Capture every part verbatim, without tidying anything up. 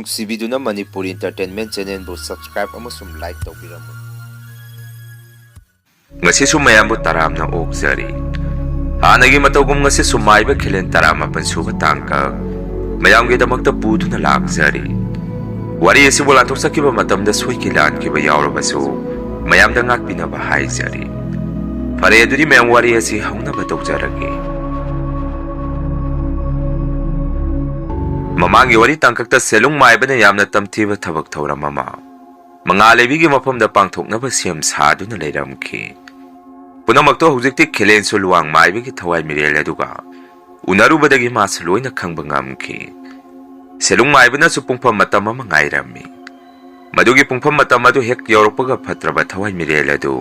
ꯅꯨꯡꯁꯤꯕꯤꯗꯨꯅ Manipuri Entertainment Channelꯕꯨ subscribe ꯑꯃꯁꯨꯡ like ꯇꯧꯕꯤꯔꯝꯃꯨ꯫ ꯉꯁꯤꯁꯨ ꯃꯌꯥꯝꯕꯨ ꯇꯔꯥꯝꯅ ꯑꯣꯛꯆꯔꯤ꯫ ꯍꯥꯟꯅꯒꯤ ꯃꯇꯧꯒꯨꯝ ꯉꯁꯤꯁꯨ ꯃꯥꯏꯕ ꯈꯦꯂꯦꯟ ꯇꯔꯥꯃꯥꯄꯟ ꯁꯨꯕ ꯇꯥꯡꯀꯛ ꯃꯌꯥꯝꯒꯤꯗꯃꯛꯇ ꯄꯨꯗꯨꯅ ꯂꯥꯛꯆꯔꯤ꯫ ꯋꯥꯔꯤ ꯑꯁꯤꯕꯨ ꯂꯥꯟꯊꯣꯛꯆꯈꯤꯕ ꯃꯇꯝꯗ ꯁꯣꯏꯈꯤ ꯂꯥꯟꯈꯤꯕ ꯌꯥꯎꯔꯕꯁꯨ ꯃꯌꯥꯝꯗ ꯉꯥꯛꯄꯤꯅꯕ ꯍꯥꯏꯖꯔꯤ꯫ ꯐꯔꯦ, ꯑꯗꯨꯗꯤ ꯃꯌꯥꯝ ꯋꯥꯔꯤ ꯑꯁꯤ ꯍꯧꯅꯕ ꯇꯧꯖꯔꯒꯦ꯫ ꯃꯃꯥꯡꯒꯤ ꯋꯥꯔꯤ ꯇꯥꯡꯀꯛꯇ ꯁꯦꯂꯨꯡ ꯃꯥꯏꯕꯅ ꯌꯥꯝꯅ ꯇꯝꯊꯤꯕ ꯊꯕꯛ ꯊꯧꯔꯝ ꯑꯃ ꯃꯉꯥꯜ ꯂꯩꯕꯤꯒꯤ ꯃꯐꯝꯗ ꯄꯥꯡꯊꯣꯛꯅꯕ ꯁꯦꯝ ꯁꯥꯗꯨꯅ ꯂꯩꯔꯝꯈꯤ꯫ ꯄꯨꯝꯅꯃꯛꯇꯣ ꯍꯧꯖꯤꯛꯇꯤ ꯈꯦꯂꯦꯟꯁꯨ ꯂꯨꯋꯥꯡ ꯃꯥꯏꯕꯒꯤ ꯊꯋꯥꯏ ꯃꯤꯔꯦꯜ ꯑꯗꯨꯒ ꯎꯅꯔꯨꯕꯗꯒꯤ ꯃꯥꯁꯨ ꯂꯣꯏꯅ ꯈꯪꯕ ꯉꯝꯈꯤ꯫ ꯁꯦꯂꯨꯡ ꯃꯥꯏꯕꯅꯁꯨ ꯄꯨꯡꯐꯝ ꯃꯇꯝ ꯑꯃ ꯉꯥꯏꯔꯝꯃꯤ꯫ ꯃꯗꯨꯒꯤ ꯄꯨꯡꯐꯝ ꯃꯇꯝ ꯑꯗꯨ ꯍꯦꯛ ꯌꯧꯔꯛꯄꯒ ꯐꯠꯇ꯭ꯔꯕ ꯊꯋꯥꯏ ꯃꯤꯔꯦꯜ ꯑꯗꯨ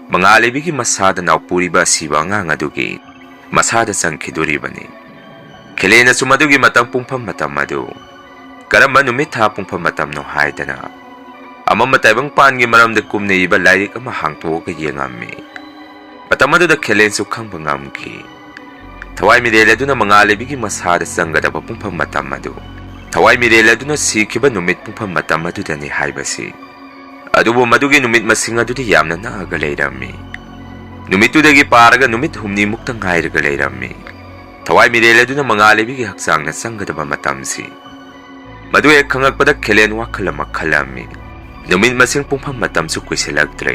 ꯃꯉꯥꯜ ꯂꯩꯕꯤꯒꯤ ꯃꯁꯥꯗ ꯅꯥꯎꯄꯨꯔꯤꯕ ꯑꯁꯤꯕ ꯑꯉꯥꯡ ꯑꯗꯨꯒꯤ ꯃꯁꯥꯗ ꯆꯪꯈꯤꯗꯣꯔꯤꯕꯅꯤ꯫ ꯈꯦꯂꯦꯟꯅꯁꯨ ꯃꯗꯨꯒꯤ ꯃꯇꯝ ꯄꯨꯡꯐꯝ ꯃꯇꯝ ꯑꯗꯨ ꯀꯔꯝꯕ ꯅꯨꯃꯤꯠ ꯊꯥ ꯄꯨꯡꯐꯝ ꯃꯇꯝꯅꯣ ꯍꯥꯏꯗꯅ ꯑꯃꯝꯕ ꯇꯥꯏꯕꯪꯄꯥꯟꯒꯤ ꯃꯔꯝꯗ ꯀꯨꯝꯅ ꯏꯕ ꯂꯥꯏꯔꯤꯛ ꯑꯃ ꯍꯥꯡꯇꯣꯛꯑꯒ ꯌꯦꯡꯉꯝꯃꯤ꯫ ꯃꯇꯝ ꯑꯗꯨꯗ ꯈꯦꯂꯦꯟꯁꯨ ꯈꯪꯕ ꯉꯝꯈꯤ꯫ ꯊꯋꯥꯏ ꯃꯤꯔꯦꯜ ꯑꯗꯨꯅ ꯃꯉꯥꯜ ꯂꯩꯕꯤꯒꯤ ꯃꯁꯥꯗ ꯆꯪꯒꯗꯕ ꯄꯨꯡꯐꯝ ꯃꯇꯝ ꯑꯗꯨ ꯊꯋꯥꯏ ꯃꯤꯔꯦꯜ ꯑꯗꯨꯅ ꯁꯤꯈꯤꯕ ꯅꯨꯃꯤꯠ ꯄꯨꯡꯐꯝ ꯃꯇꯝ ꯑꯗꯨꯗꯅꯤ ꯍꯥꯏꯕꯁꯤ꯫ ꯑꯗꯨꯕꯨ ꯃꯗꯨꯒꯤ ꯅꯨꯃꯤꯠ ꯃꯁꯤꯡ ꯑꯗꯨꯗꯤ ꯌꯥꯝꯅ ꯅꯛꯑꯒ ꯂꯩꯔꯝꯃꯤ꯫ ꯅꯨꯃꯤꯠꯇꯨꯗꯒꯤ ꯄꯥꯔꯒ ꯅꯨꯃꯤꯠ ꯍꯨꯝꯅꯤꯃꯨꯛꯇ ꯉꯥꯏꯔꯒ ꯂꯩꯔꯝꯃꯤ꯫ ꯊꯋꯥꯏ ꯃꯤꯔꯦꯜ ꯑꯗꯨꯅ ꯃꯉꯥꯜ ꯂꯩꯕꯤꯒꯤ ꯍꯛꯆꯥꯡꯅ ꯆꯪꯒꯗꯕ ꯃꯇꯝꯁꯤ꯫ ꯃꯗꯨ ꯍꯦꯛ ꯈꯪꯂꯛꯄꯗ ꯈꯦꯂꯦꯟ ꯋꯥꯈꯜ ꯑꯃ ꯈꯜꯂꯝꯃꯤ꯫ ꯅꯨꯃꯤꯠ ꯃꯁꯤꯡ ꯄꯨꯡꯐꯝ ꯃꯇꯝꯁꯨ ꯀꯨꯏꯁꯤꯜꯂꯛꯇ꯭ꯔꯦ꯫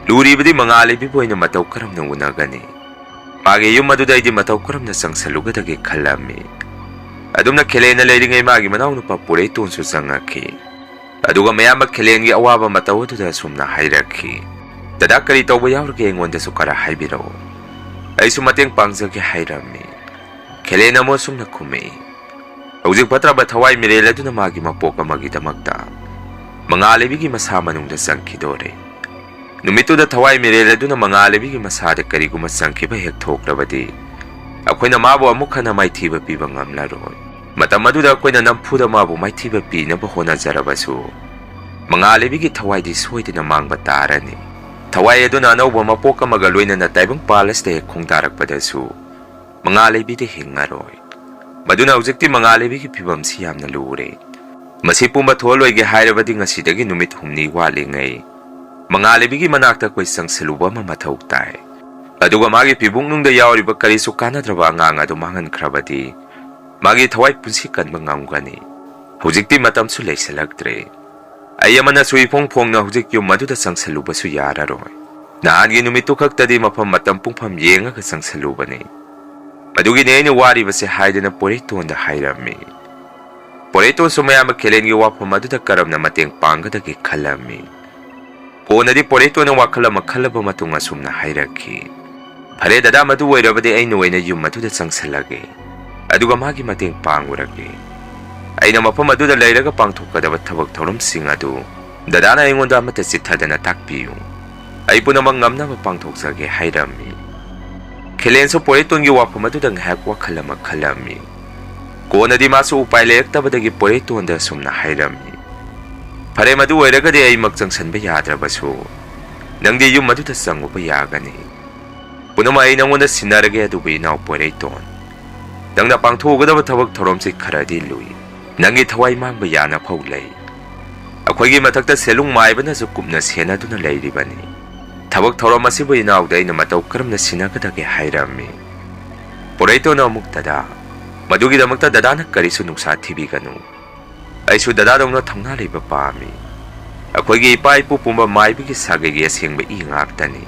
ꯂꯨꯔꯤꯕꯗꯤ ꯃꯉꯥꯜ ꯂꯩꯕꯤꯕꯨ ꯑꯩꯅ ꯃꯇꯧ ꯀꯔꯝꯅ ꯎꯅꯒꯅꯤ? ꯃꯥꯒꯤ ꯌꯨꯝ ꯑꯗꯨꯗ ꯑꯩꯗꯤ ꯃꯇꯧ ꯀꯔꯝꯅ ꯆꯪꯁꯜꯂꯨꯒꯗꯒꯦ ꯈꯜꯂꯝꯃꯤ꯫ ꯑꯗꯨꯝꯅ ꯈꯦꯂꯦꯟꯅ ꯂꯩꯔꯤꯉꯩ ꯃꯥꯒꯤ ꯃꯅꯥꯎꯅꯨꯄꯥ ꯄꯨꯔꯩꯇꯣꯟꯁꯨ ꯆꯪꯉꯛꯈꯤ꯫ ꯑꯗꯨꯒ ꯃꯌꯥꯝꯕ ꯈꯦꯂꯦꯟꯒꯤ ꯑꯋꯥꯕ ꯃꯇꯧ ꯑꯗꯨꯗ ꯑꯁꯨꯝꯅ ꯍꯥꯏꯔꯛꯈꯤ, "ꯗꯗꯥ, ꯀꯔꯤ ꯇꯧꯕ ꯌꯥꯎꯔꯒꯦ? ꯑꯩꯉꯣꯟꯗꯁꯨ ꯈꯔ ꯍꯥꯏꯕꯤꯔꯛꯑꯣ꯫ ꯑꯩꯁꯨ ꯃꯇꯦꯡ ꯄꯥꯡꯖꯒꯦ," ꯍꯥꯏꯔꯝꯃꯤ꯫ ꯈꯦꯂꯦꯟ ꯑꯃꯨꯛ ꯑꯁꯨꯝꯅ ꯈꯨꯝꯃꯛꯏ, "ꯍꯧꯖꯤꯛ ꯐꯠꯇ꯭ꯔꯕ ꯊꯋꯥꯏ ꯃꯤꯔꯦꯜ ꯑꯗꯨꯅ ꯃꯥꯒꯤ ꯃꯄꯣꯛ ꯑꯃꯒꯤꯗꯃꯛꯇ ꯃꯉꯥꯜ ꯂꯩꯕꯤꯒꯤ ꯃꯁꯥ ꯃꯅꯨꯡꯗ ꯆꯪꯈꯤꯗꯣꯔꯦ꯫ ꯅꯨꯃꯤꯠꯇꯨꯗ ꯊꯋꯥꯏ ꯃꯤꯔꯦꯜ ꯑꯗꯨꯅ ꯃꯉꯥꯜ ꯂꯩꯕꯤꯒꯤ ꯃꯁꯥꯗ ꯀꯔꯤꯒꯨꯝꯕ ꯆꯪꯈꯤꯕ ꯍꯦꯛ ꯊꯣꯛꯂꯕꯗꯤ, ꯑꯩꯈꯣꯏꯅ ꯃꯥꯕꯨ ꯑꯃꯨꯛ ꯍꯟꯅ ꯃꯥꯏꯊꯤꯕ ꯄꯤꯕ ꯉꯝꯂꯔꯣꯏ꯫ ꯃꯇꯝ ꯑꯗꯨꯗ ꯑꯩꯈꯣꯏꯅ ꯅꯝꯐꯨꯗ ꯃꯥꯕꯨ ꯃꯥꯏꯊꯤꯕ ꯄꯤꯅꯕ ꯍꯣꯠꯅꯖꯔꯕꯁꯨ, ꯃꯉꯥꯜ ꯂꯩꯕꯤꯒꯤ ꯊꯋꯥꯏꯗꯤ ꯁꯣꯏꯗꯅ ꯃꯥꯡꯕ ꯇꯥꯔꯅꯤ꯫ ꯊꯋꯥꯏ ꯑꯗꯨꯅ ꯑꯅꯧꯕ ꯃꯄꯣꯛ ꯑꯃꯒ ꯂꯣꯏꯅꯅ ꯇꯥꯏꯕꯪ ꯄꯥꯜ ꯑꯁꯤꯗ ꯍꯦꯛ ꯈꯣꯡꯗꯥꯔꯛꯄꯗꯁꯨ, ꯃꯉꯥꯜ ꯂꯩꯕꯤꯗꯤ ꯍꯤꯡꯉꯔꯣꯏ꯫ ꯃꯗꯨꯅ ꯍꯧꯖꯤꯛꯇꯤ ꯃꯉꯥꯜ ꯂꯩꯕꯤꯒꯤ ꯐꯤꯕꯝꯁꯤ ꯌꯥꯝꯅ ꯂꯨꯔꯦ꯫ ꯃꯁꯤ ꯄꯨꯝꯕ ꯊꯣꯛꯍꯜꯂꯣꯏꯒꯦ ꯍꯥꯏꯔꯕꯗꯤ ꯉꯁꯤꯗꯒꯤ ꯅꯨꯃꯤꯠ ꯍꯨꯝꯅꯤ ꯋꯥꯠꯂꯤꯉꯩ ꯃꯉꯥꯜꯂꯩꯕꯤꯒꯤ ꯃꯅꯥꯛꯇ ꯑꯩꯈꯣꯏ ꯆꯪꯁꯤꯜꯂꯨꯕ ꯑꯃ ꯃꯊꯧ ꯇꯥꯏ꯫ ꯑꯗꯨꯒ ꯃꯥꯒꯤ ꯄꯤꯕꯨꯡꯅꯨꯡꯗ ꯌꯥꯎꯔꯤꯕ ꯀꯔꯤꯁꯨ ꯀꯥꯟꯅꯗ꯭ꯔꯕ ꯑꯉꯥꯡ ꯑꯗꯨ ꯃꯥꯡꯍꯟꯈ꯭ꯔꯕꯗꯤ ꯃꯥꯒꯤ ꯊꯋꯥꯏ ꯄꯨꯟꯁꯤ ꯀꯟꯕ ꯉꯝꯒꯅꯤ꯫ ꯍꯧꯖꯤꯛꯇꯤ ꯃꯇꯝꯁꯨ ꯂꯩꯁꯤꯜꯂꯛꯇ꯭ꯔꯦ꯫ ꯑꯩ ꯑꯃꯅꯁꯨ ꯏꯐꯣꯡ ꯐꯣꯡꯅ ꯍꯧꯖꯤꯛ ꯌꯨꯝ ꯑꯗꯨꯗ ꯆꯪꯁꯤꯜꯂꯨꯕꯁꯨ ꯌꯥꯔꯔꯣꯏ꯫ ꯅꯍꯥꯟꯒꯤ ꯅꯨꯃꯤꯠꯇꯨ ꯈꯛꯇꯗꯤ ꯃꯐꯝ ꯃꯇꯝ ꯄꯨꯡꯐꯝ ꯌꯦꯡꯉꯒ ꯆꯪꯁꯤꯜꯂꯨꯕꯅꯤ꯫ ꯃꯗꯨꯒꯤꯅꯦ ꯑꯩꯅ ꯋꯥꯔꯤꯕꯁꯦ ꯍꯥꯏꯗꯅ ꯄꯣꯏꯔꯩꯇꯣꯟꯗ ꯍꯥꯏꯔꯝꯃꯤ꯫ ꯄꯣꯏꯔꯩꯇꯣꯟꯁꯨ ꯃꯌꯥꯝꯕ ꯈꯦꯂꯦꯟꯒꯤ ꯋꯥꯐꯝ ꯑꯗꯨꯗ ꯀꯔꯝꯅ ꯃꯇꯦꯡ ꯄꯥꯡꯒꯗꯒꯦ ꯈꯜꯂꯝꯃꯤ꯫ ꯀꯣꯟꯅꯗꯤ ꯄꯣꯏꯔꯩꯇꯣꯟꯅ ꯋꯥꯈꯜ ꯑꯃ ꯈꯜꯂꯕ ꯃꯇꯨꯡ ꯑꯁꯨꯝꯅ ꯍꯥꯏꯔꯛꯈꯤ, "ꯐꯔꯦ ꯗꯗꯥ, ꯃꯗꯨ ꯑꯣꯏꯔꯕꯗꯤ ꯑꯩꯅ ꯑꯣꯏꯅ ꯌꯨꯝ ꯑꯗꯨꯗ ꯆꯪꯁꯤꯜꯂꯒꯦ꯫ ꯑꯗꯨꯒ ꯃꯥꯒꯤ ꯃꯇꯦꯡ ꯄꯥꯡꯉꯨꯔꯒꯦ꯫ ꯑꯩꯅ ꯃꯐꯝ ꯑꯗꯨꯗ ꯂꯩꯔꯒ ꯄꯥꯡꯊꯣꯛꯀꯗꯕ ꯊꯕꯛ ꯊꯧꯔꯝꯁꯤꯡ ꯑꯗꯨ ꯗꯗꯥꯅ ꯑꯩꯉꯣꯟꯗ ꯑꯃꯠꯇ ꯆꯤꯠꯊꯗꯅ ꯇꯥꯛꯄꯤꯌꯨ꯫ ꯑꯩ ꯄꯨꯝꯅꯃꯛ ꯉꯝꯅꯕ ꯄꯥꯡꯊꯣꯛꯆꯒꯦ" ꯍꯥꯏꯔꯝꯃꯤ꯫ ꯈꯦꯂꯦꯟꯁꯨ ꯄꯣꯏꯔꯩꯇꯣꯟꯒꯤ ꯋꯥꯐꯝ ꯑꯗꯨꯗ ꯉꯥꯏꯍꯥꯛ ꯋꯥꯈꯜ ꯑꯃ ꯈꯜꯂꯝꯃꯤ꯫ ꯀꯣꯟꯅꯗꯤ ꯃꯥꯁꯨ ꯎꯄꯥꯏ ꯂꯩꯔꯛꯇꯕꯗꯒꯤ ꯄꯣꯏꯔꯩꯇꯣꯟꯗ ꯑꯁꯨꯝꯅ ꯍꯥꯏꯔꯝꯃꯤ, "ꯐꯔꯦ, ꯃꯗꯨ ꯑꯣꯏꯔꯒꯗꯤ ꯑꯩꯃꯛ ꯆꯪꯁꯤꯟꯕ ꯌꯥꯗ꯭ꯔꯕꯁꯨ ꯅꯪꯗꯤ ꯌꯨꯝ ꯑꯗꯨꯗ ꯆꯪꯉꯨꯕ ꯌꯥꯒꯅꯤ꯫ ꯄꯨꯝꯅꯃꯛ ꯑꯩ ꯅꯉꯣꯟꯗ ꯁꯤꯟꯅꯔꯒꯦ, ꯑꯗꯨꯕꯨ ꯏꯅꯥꯎ ꯄꯣꯏꯔꯩꯇꯣꯟ, ꯅꯪꯅ ꯄꯥꯡꯊꯣꯛꯎꯒꯗꯕ ꯊꯕꯛ ꯊꯧꯔꯝꯁꯤ ꯈꯔꯗꯤ ꯂꯨꯏ꯫ ꯅꯪꯒꯤ ꯊꯋꯥꯏ ꯃꯥꯡꯕ ꯌꯥꯅꯐꯧ ꯂꯩ꯫ ꯑꯩꯈꯣꯏꯒꯤ ꯃꯊꯛꯇ ꯁꯦꯂꯨꯡ ꯃꯥꯏꯕꯅꯁꯨ ꯀꯨꯞꯅ ꯁꯦꯟꯅꯗꯨꯅ ꯂꯩꯔꯤꯕꯅꯤ꯫ ꯊꯕꯛ ꯊꯧꯔꯝ ꯑꯁꯤꯕꯨ ꯏꯅꯥꯎꯗ ꯑꯩꯅ ꯃꯇꯧ ꯀꯔꯝꯅ ꯁꯤꯟꯅꯒꯗꯒꯦ?" ꯍꯥꯏꯔꯝꯃꯤ꯫ ꯄꯣꯔꯩꯇꯣꯟꯅ ꯑꯃꯨꯛ, "ꯗꯗꯥ, ꯃꯗꯨꯒꯤꯗꯃꯛꯇ ꯗꯗꯥꯅ ꯀꯔꯤꯁꯨ ꯅꯨꯡꯁꯥ ꯊꯤꯕꯤꯒꯅꯨ꯫ ꯑꯩꯁꯨ ꯗꯗꯥꯗꯧꯅ ꯊꯧꯅꯥ ꯂꯩꯕ ꯄꯥꯝꯃꯤ꯫ ꯑꯩꯈꯣꯏꯒꯤ ꯏꯄꯥ ꯏꯄꯨ ꯄꯨꯝꯕ ꯃꯥꯏꯕꯒꯤ ꯁꯥꯒꯩꯒꯤ ꯑꯁꯦꯡꯕ ꯏ ꯉꯥꯛꯇꯅꯤ꯫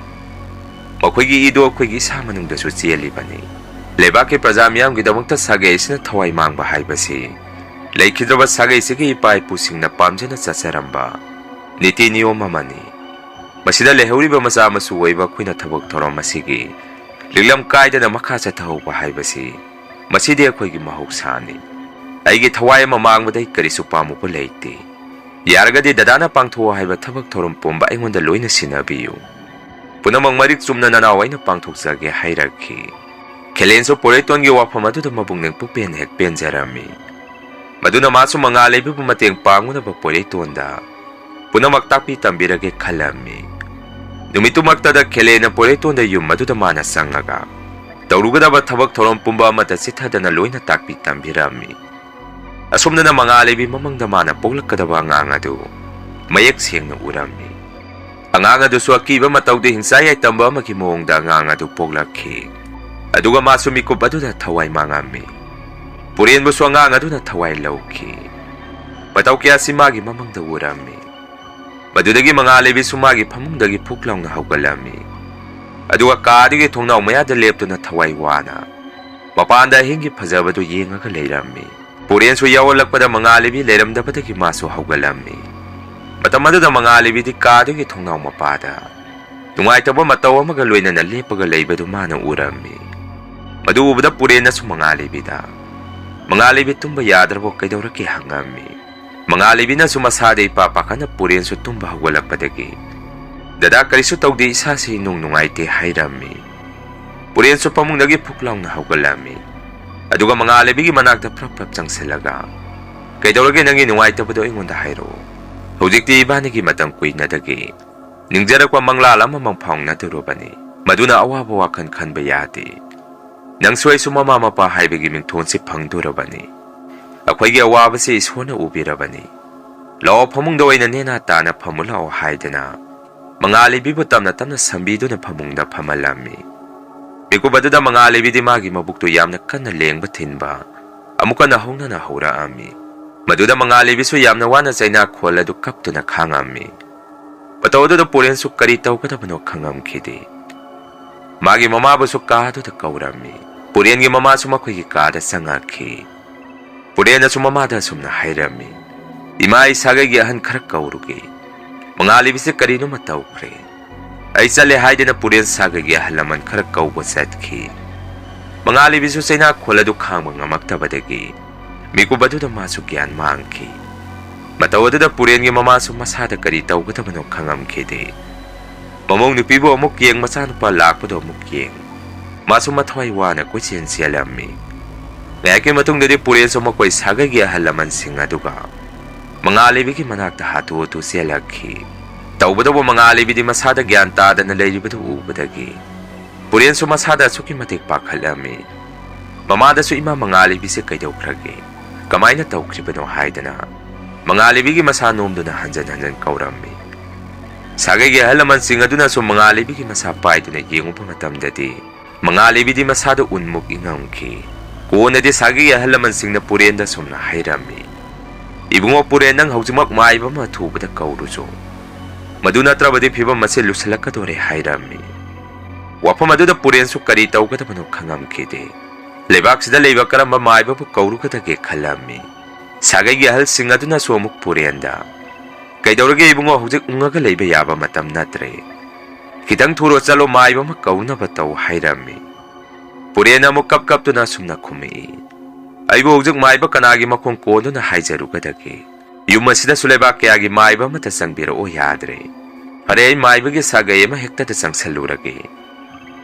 ꯃꯈꯣꯏꯒꯤ ꯏꯗꯨ ꯑꯩꯈꯣꯏꯒꯤ ꯏꯁꯥ ꯃꯅꯨꯡꯗꯁꯨ ꯆꯦꯜꯂꯤꯕꯅꯤ꯫ ꯂꯩꯕꯥꯛꯀꯤ ꯄ꯭ꯔꯖꯥ ꯃꯤꯌꯥꯝꯒꯤꯗꯃꯛꯇ ꯁꯥꯒꯩ ꯑꯁꯤꯅ ꯊꯋꯥꯏ ꯃꯥꯡꯕ ꯍꯥꯏꯕꯁꯤ ꯂꯩꯈꯤꯗ꯭ꯔꯕ ꯁꯥꯒꯩꯁꯤꯒꯤ ꯏꯄꯥ ꯏꯄꯨꯁꯤꯡꯅ ꯄꯥꯝꯖꯅ ꯆꯠꯆꯔꯝꯕ ꯅꯤꯇꯤ ꯅꯤꯌꯣꯝ ꯑꯃꯅꯤ꯫ ꯃꯁꯤꯗ ꯂꯩꯍꯧꯔꯤꯕ ꯃꯆꯥ ꯃꯁꯨ ꯑꯣꯏꯕ ꯑꯩꯈꯣꯏꯅ ꯊꯕꯛ ꯊꯧꯔꯝ ꯑꯁꯤꯒꯤ ꯂꯤꯛꯂꯝ ꯀꯥꯏꯗꯅ ꯃꯈꯥ ꯆꯠꯊꯍꯧꯕ ꯍꯥꯏꯕꯁꯤ, ꯃꯁꯤꯗꯤ ꯑꯩꯈꯣꯏꯒꯤ ꯃꯍꯧꯁꯥꯅꯤ꯫ ꯑꯩꯒꯤ ꯊꯋꯥꯏ ꯑꯃ ꯃꯥꯡꯕꯗ ꯑꯩ ꯀꯔꯤꯁꯨ ꯄꯥꯝꯃꯨꯕ ꯂꯩꯇꯦ꯫ ꯌꯥꯔꯒꯗꯤ ꯗꯗꯥꯅ ꯄꯥꯡꯊꯣꯛꯑꯣ ꯍꯥꯏꯕ ꯊꯕꯛ ꯊꯧꯔꯝ ꯄꯨꯝꯕ ꯑꯩꯉꯣꯟꯗ ꯂꯣꯏꯅ ꯁꯤꯟꯅꯕꯤꯌꯨ꯫ ꯄꯨꯝꯅꯃꯛ ꯃꯔꯤꯛ ꯆꯨꯝꯅ ꯅꯅꯥꯎ ꯑꯩꯅ ꯄꯥꯡꯊꯣꯛꯆꯒꯦ" ꯍꯥꯏꯔꯛꯈꯤ꯫ ꯈꯦꯂꯦꯟꯁꯨ ꯄꯣꯏꯔꯩꯇꯣꯟꯒꯤ ꯋꯥꯐꯝ ꯑꯗꯨꯗ ꯃꯄꯨꯛꯅꯤꯡ ꯄꯨꯛꯄꯦꯟ ꯍꯦꯛ ꯄꯦꯟꯖꯔꯝꯃꯤ꯫ ꯃꯗꯨꯅ ꯃꯥꯁꯨ ꯃꯉꯥꯜ ꯂꯩꯕꯤꯕꯨ ꯃꯇꯦꯡ ꯄꯥꯡꯅꯅꯕ ꯄꯣꯏꯔꯩꯇꯣꯟꯗ ꯄꯨꯝꯅꯃꯛ ꯇꯥꯛꯄꯤ ꯇꯝꯕꯤꯔꯒꯦ ꯈꯜꯂꯝꯃꯤ꯫ ꯅꯨꯃꯤꯠꯇꯨꯃꯛꯇꯗ ꯈꯦꯂꯦꯟꯅ ꯄꯣꯏꯔꯩꯇꯣꯟꯗ ꯌꯨꯝ ꯑꯗꯨꯗ ꯃꯥꯅ ꯆꯪꯉꯒ ꯇꯧꯔꯨꯒꯗꯕ ꯊꯕꯛ ꯊꯧꯔꯝ ꯄꯨꯝꯕ ꯑꯃꯠꯇ ꯆꯤꯠꯊꯗꯅ ꯂꯣꯏꯅ ꯇꯥꯛꯄꯤ ꯇꯝꯕꯤꯔꯝꯃꯤ꯫ ꯑꯁꯨꯝꯅꯅ ꯃꯉꯥꯜꯂꯩꯕꯤ ꯃꯃꯪꯗ ꯃꯥꯅ ꯄꯣꯛꯂꯛꯀꯗꯕ ꯑꯉꯥꯡ ꯑꯗꯨ ꯃꯌꯦꯛ ꯁꯦꯡꯅ ꯎꯔꯝꯃꯤ꯫ ꯑꯉꯥꯡ ꯑꯗꯨꯁꯨ ꯑꯀꯤꯕ ꯃꯇꯧꯗ ꯍꯤꯡꯆꯥꯏ ꯌꯥꯏꯇꯝꯕ ꯑꯃꯒꯤ ꯃꯑꯣꯡꯗ ꯑꯉꯥꯡ ꯑꯗꯨ ꯄꯣꯛꯂꯛꯈꯤ꯫ ꯑꯗꯨꯒ ꯃꯥꯁꯨ ꯃꯤꯀꯨꯞ ꯑꯗꯨꯗ ꯊꯋꯥꯏ ꯃꯥꯡꯉꯝꯃꯤ꯫ ꯄꯨꯔꯦꯟꯕꯨꯁꯨ ꯑꯉꯥꯡ ꯑꯗꯨꯅ ꯊꯋꯥꯏ ꯂꯧꯈꯤ꯫ ꯃꯇꯧ ꯀꯌꯥꯁꯤ ꯃꯥꯒꯤ ꯃꯃꯪꯗ ꯎꯔꯝꯃꯤ꯫ ꯃꯗꯨꯗꯒꯤ ꯃꯉꯥꯜꯂꯩꯕꯤꯁꯨ ꯃꯥꯒꯤ ꯐꯃꯨꯡꯗꯒꯤ ꯐꯨꯛ ꯂꯥꯎꯅ ꯍꯧꯒꯠꯂꯝꯃꯤ꯫ ꯑꯗꯨꯒ ꯀꯥ ꯑꯗꯨꯒꯤ ꯊꯣꯡꯅꯥꯎ ꯃꯌꯥꯗ ꯂꯦꯞꯇꯨꯅ ꯊꯋꯥꯏ ꯋꯥꯅ ꯃꯄꯥꯟꯗ ꯑꯍꯤꯡꯒꯤ ꯐꯖꯕꯗꯨ ꯌꯦꯡꯉꯒ ꯂꯩꯔꯝꯃꯤ꯫ ꯄꯨꯔꯦꯟꯁꯨ ꯌꯥꯎꯍꯜꯂꯛꯄꯗ ꯃꯉꯥꯜꯂꯩꯕꯤ ꯂꯩꯔꯝꯗꯕꯗꯒꯤ ꯃꯥꯁꯨ ꯍꯧꯒꯠꯂꯝꯃꯤ꯫ ꯃꯇꯝ ꯑꯗꯨꯗ ꯃꯉꯥꯜꯂꯩꯕꯤꯗꯤ ꯀꯥ ꯑꯗꯨꯒꯤ ꯊꯣꯡꯅꯥꯎ ꯃꯄꯥꯗ ꯅꯨꯡꯉꯥꯏꯇꯕ ꯃꯇꯧ ꯑꯃꯒ ꯂꯣꯏꯅꯅ ꯂꯦꯞꯄꯒ ꯂꯩꯕꯗꯨ ꯃꯥꯅ ꯎꯔꯝꯃꯤ꯫ ꯃꯗꯨ ꯎꯕꯗ ꯄꯨꯔꯦꯟꯅꯁꯨ ꯃꯉꯥꯜꯂꯩꯕꯤꯗ, "ꯃꯉꯥꯜꯂꯩꯕꯤ, ꯇꯨꯝꯕ ꯌꯥꯗ꯭ꯔꯕꯣ? ꯀꯩꯗꯧꯔꯒꯦ?" ꯍꯪꯉꯝꯃꯤ꯫ ꯃꯉꯥꯜꯂꯩꯕꯤꯅꯁꯨ ꯃꯁꯥꯗ ꯏꯄꯥ ꯄꯥꯈꯠꯅ ꯄꯨꯔꯦꯟꯁꯨ ꯇꯨꯝꯕ ꯍꯧꯒꯠꯂꯛꯄꯗꯒꯤ, "ꯗꯗꯥ, ꯀꯔꯤꯁꯨ ꯇꯧꯗꯦ, ꯏꯁꯥꯁꯤ ꯏꯅꯨꯡ ꯅꯨꯡꯉꯥꯏꯇꯦ" ꯍꯥꯏꯔꯝꯃꯤ꯫ ꯄꯨꯔꯦꯟꯁꯨ ꯐꯃꯨꯡꯗꯒꯤ ꯐꯨꯛ ꯂꯥꯎꯅ ꯍꯧꯒꯠꯂꯝꯃꯤ꯫ ꯑꯗꯨꯒ ꯃꯉꯥꯜꯂꯩꯕꯤꯒꯤ ꯃꯅꯥꯛꯇ ꯄ꯭ꯔꯞ ꯄ꯭ꯔꯞ ꯆꯪꯁꯤꯜꯂꯒ, "ꯀꯩꯗꯧꯔꯒꯦ? ꯅꯪꯒꯤ ꯅꯨꯡꯉꯥꯏꯇꯕꯗꯣ ꯑꯩꯉꯣꯟꯗ ꯍꯥꯏꯔꯛꯑꯣ꯫ ꯍꯧꯖꯤꯛꯇꯤ ꯏꯕꯥꯅꯤꯒꯤ ꯃꯇꯝ ꯀꯨꯏꯅꯗꯒꯤ ꯅꯤꯡꯖꯔꯛꯄ ꯃꯪꯂꯥꯜ ꯑꯃꯃꯪ ꯐꯥꯎꯅꯗꯣꯔꯕꯅꯤ꯫ ꯃꯗꯨꯅ ꯑꯋꯥꯕ ꯋꯥꯈꯜ ꯈꯟꯕ ꯌꯥꯗꯦ꯫ ꯅꯪꯁꯨ ꯑꯩꯁꯨ ꯃꯃꯥ ꯃꯄꯥ ꯍꯥꯏꯕꯒꯤ ꯃꯤꯡꯊꯣꯟꯁꯤ ꯐꯪꯗꯣꯔꯕꯅꯤ꯫ ꯑꯩꯈꯣꯏꯒꯤ ꯑꯋꯥꯕꯁꯤ ꯏꯁꯣꯔꯅ ꯎꯕꯤꯔꯕꯅꯤ꯫ ꯂꯥꯛꯑꯣ, ꯐꯃꯨꯡꯗ ꯑꯣꯏꯅ ꯅꯦꯅꯥ ꯇꯥꯅ ꯐꯝꯃꯨ ꯂꯥꯛꯑꯣ" ꯍꯥꯏꯗꯅ ꯃꯉꯥꯜꯂꯩꯕꯤꯕꯨ ꯇꯞꯅ ꯇꯞꯅ ꯁꯝꯕꯤꯗꯨꯅ ꯐꯃꯨꯡꯗ ꯐꯝꯍꯜꯂꯝꯃꯤ꯫ ꯃꯤꯀꯨꯞ ꯑꯗꯨꯗ ꯃꯉꯥꯜꯂꯩꯕꯤꯗꯤ ꯃꯥꯒꯤ ꯃꯕꯨꯛꯇꯨ ꯌꯥꯝꯅ ꯀꯟꯅ ꯂꯦꯡꯕ ꯊꯤꯟꯕ ꯑꯃꯨꯛ ꯀꯟꯅ ꯍꯧꯅꯅ ꯍꯧꯔꯛꯑꯝꯃꯤ꯫ ꯃꯗꯨꯗ ꯃꯉꯥꯜꯂꯩꯕꯤꯁꯨ ꯌꯥꯝꯅ ꯋꯥꯅ ꯆꯩꯅꯥ ꯈꯣꯜ ꯑꯗꯨ ꯀꯞꯇꯨꯅ ꯈꯥꯡꯉꯝꯃꯤ꯫ ꯃꯇꯧ ꯑꯗꯨꯗ ꯄꯨꯔꯦꯟꯁꯨ ꯀꯔꯤ ꯇꯧꯒꯗꯕꯅꯣ ꯈꯪꯉꯝꯈꯤꯗꯦ꯫ ꯃꯥꯒꯤ ꯃꯃꯥꯕꯨꯁꯨ ꯀꯥ ꯑꯗꯨꯗ ꯀꯧꯔꯝꯃꯤ꯫ ꯄꯨꯔꯦꯟꯒꯤ ꯃꯃꯥꯁꯨ ꯃꯈꯣꯏꯒꯤ ꯀꯥꯗ ꯆꯪꯉꯛꯈꯤ꯫ ꯄꯨꯔꯦꯟꯅꯁꯨ ꯃꯃꯥꯗ ꯑꯁꯨꯝꯅ ꯍꯥꯏꯔꯝꯃꯤ, "ꯏꯃꯥ, ꯑꯩ ꯁꯥꯒꯩꯒꯤ ꯑꯍꯟ ꯈꯔ ꯀꯧꯔꯨꯒꯦ꯫ ꯃꯉꯥꯜꯂꯩꯕꯤꯁꯦ ꯀꯔꯤꯅꯣꯃ ꯇꯧꯈ꯭ꯔꯦ"꯫ ꯑꯩ ꯆꯠꯂꯦ ꯍꯥꯏꯗꯅ ꯄꯨꯔꯦꯟ ꯁꯥꯒꯩꯒꯤ ꯑꯍꯜ ꯂꯃꯟ ꯈꯔ ꯀꯧꯕ ꯆꯠꯈꯤ꯫ ꯃꯉꯥꯜꯂꯩꯕꯤꯁꯨ ꯆꯩꯅꯥ ꯈꯣꯜ ꯑꯗꯨ ꯈꯥꯡꯕ ꯉꯝꯃꯛꯇꯕꯗꯒꯤ ꯃꯤꯀꯨꯞ ꯑꯗꯨꯗ ꯃꯥꯁꯨ ꯒ꯭ꯌꯥꯟ ꯃꯥꯡꯈꯤ꯫ ꯃꯇꯧ ꯑꯗꯨꯗ ꯄꯨꯔꯦꯟꯒꯤ ꯃꯃꯥꯁꯨ ꯃꯁꯥꯗ ꯀꯔꯤ ꯇꯧꯒꯗꯕꯅꯣ ꯈꯪꯉꯝꯈꯤꯗꯦ꯫ ꯃꯃꯧ ꯅꯨꯄꯤꯕꯨ ꯑꯃꯨꯛ ꯌꯦꯡ, ꯃꯆꯥꯅꯨꯄꯥ ꯂꯥꯛꯄꯗꯨ ꯑꯃꯨꯛ ꯌꯦꯡ, ꯃꯥꯁꯨ ꯃꯊ꯭ꯋꯥꯏ ꯋꯥꯅ ꯀꯣꯏꯆꯦꯟ ꯆꯦꯜꯂꯝꯃꯤ꯫ ꯉꯥꯏꯍꯥꯛꯀꯤ ꯃꯇꯨꯡꯗꯗꯤ ꯄꯨꯔꯦꯟꯁꯨ ꯃꯈꯣꯏ ꯁꯥꯒꯩꯒꯤ ꯑꯍꯜ ꯂꯃꯟꯁꯤꯡ ꯑꯗꯨꯒ ꯃꯉꯥꯜꯂꯩꯕꯤꯒꯤ ꯃꯅꯥꯛꯇ ꯍꯥꯊꯨ ꯍꯥꯊꯨ ꯆꯦꯜꯂꯛꯈꯤ꯫ ꯇꯧꯕꯇꯕꯨ ꯃꯉꯥꯜꯂꯩꯕꯤꯗꯤ ꯃꯁꯥꯗ ꯒ꯭ꯌꯥꯟ ꯇꯥꯗꯅ ꯂꯩꯔꯤꯕꯗꯨ ꯎꯕꯗꯒꯤ ꯄꯨꯔꯦꯟꯁꯨ ꯃꯁꯥꯗ ꯑꯁꯨꯛꯀꯤ ꯃꯇꯤꯛ ꯄꯥꯈꯠꯂꯝꯃꯤ꯫ ꯃꯃꯥꯗꯁꯨ, "ꯏꯃꯥ, ꯃꯉꯥꯜꯂꯩꯕꯤꯁꯦ ꯀꯩꯗꯧꯈ꯭ꯔꯒꯦ? ꯀꯃꯥꯏꯅ ꯇꯧꯈ꯭ꯔꯤꯕꯅꯣ ꯍꯥꯏꯗꯅ ꯃꯉꯥꯜꯂꯩꯕꯤꯒꯤ ꯃꯁꯥ ꯅꯣꯝꯗꯨꯅ ꯍꯟꯖꯟ ꯍꯟꯖꯟ ꯀꯧꯔꯝꯃꯤ꯫ ꯁꯥꯒꯩꯒꯤ ꯑꯍꯜ ꯂꯃꯟꯁꯤꯡ ꯑꯗꯨꯅꯁꯨ ꯃꯉꯥꯜꯂꯩꯕꯤꯒꯤ ꯃꯁꯥ ꯄꯥꯏꯗꯨꯅ ꯌꯦꯡꯉꯨꯕ ꯃꯇꯝꯗꯗꯤ, ꯃꯉꯥꯜꯂꯩꯕꯤꯗꯤ ꯃꯁꯥꯗ ꯎꯟꯃꯨꯛ ꯏꯪꯉꯝꯈꯤ꯫ ꯀꯣꯟꯅꯗꯤ ꯁꯥꯒꯩꯒꯤ ꯑꯍꯜ ꯂꯃꯟꯁꯤꯡꯅ ꯄꯨꯔꯦꯟꯗ ꯁꯨꯝꯅ ꯍꯥꯏꯔꯝꯃꯤ, "ꯏꯕꯨꯡꯉꯣ ꯄꯨꯔꯦꯟ, ꯅꯪ ꯍꯧꯖꯤꯛꯃꯛ ꯃꯥꯏꯕ ꯑꯃ ꯑꯊꯨꯕꯗ ꯀꯧꯔꯨꯆꯣ꯫ ꯃꯗꯨ ꯅꯠꯇ꯭ꯔꯕꯗꯤ ꯐꯤꯕꯝ ꯑꯁꯤ ꯂꯨꯁꯜꯂꯛꯀꯗꯣꯔꯦ" ꯍꯥꯏꯔꯝꯃꯤ꯫ ꯋꯥꯐꯝ ꯑꯗꯨꯗ ꯄꯨꯔꯦꯟꯁꯨ ꯀꯔꯤ ꯇꯧꯒꯗꯕꯅꯣ ꯈꯪꯉꯝꯈꯤꯗꯦ꯫ ꯂꯩꯕꯥꯛꯁꯤꯗ ꯂꯩꯕ ꯀꯔꯝꯕ ꯃꯥꯏꯕꯕꯨ ꯀꯧꯔꯨꯒꯗꯒꯦ ꯈꯜꯂꯝꯃꯤ꯫ ꯁꯥꯒꯩꯒꯤ ꯑꯍꯜꯁꯤꯡ ꯑꯗꯨꯅꯁꯨ ꯑꯃꯨꯛ ꯄꯨꯔꯦꯟꯗ, "ꯀꯩꯗꯧꯔꯒꯦ ꯏꯕꯨꯡꯉꯣ, ꯍꯧꯖꯤꯛ ꯎꯪꯉꯒ ꯂꯩꯕ ꯌꯥꯕ ꯃꯇꯝ ꯅꯠꯇ꯭ꯔꯦ꯫ ꯈꯤꯇꯪ ꯊꯨꯔꯣ ꯆꯠꯂꯣ, ꯃꯥꯏꯕ ꯑꯃ ꯀꯧꯅꯕ ꯇꯧ" ꯍꯥꯏꯔꯝꯃꯤ꯫ ꯄꯨꯔꯦꯟꯅ ꯑꯃꯨꯛ ꯀꯞ ꯀꯞꯇꯨꯅ ꯑꯁꯨꯝꯅ ꯈꯨꯝꯃꯛꯏ, "ꯑꯩꯕꯨ ꯍꯧꯖꯤꯛ ꯃꯥꯏꯕ ꯀꯅꯥꯒꯤ ꯃꯈꯣꯡ ꯀꯣꯟꯗꯨꯅ ꯍꯥꯏꯖꯔꯨꯒꯗꯒꯦ? ꯌꯨꯝ ꯑꯁꯤꯗꯁꯨ ꯂꯩꯕꯥꯛ ꯀꯌꯥꯒꯤ ꯃꯥꯏꯕ ꯑꯃꯠꯇ ꯆꯪꯕꯤꯔꯛꯑꯣ ꯌꯥꯗ꯭ꯔꯦ꯫ ꯐꯔꯦ, ꯑꯩ ꯃꯥꯏꯕꯒꯤ ꯁꯥꯒꯩ ꯑꯃ ꯍꯦꯛꯇꯗ ꯆꯪꯁꯜꯂꯨꯔꯒꯦ꯫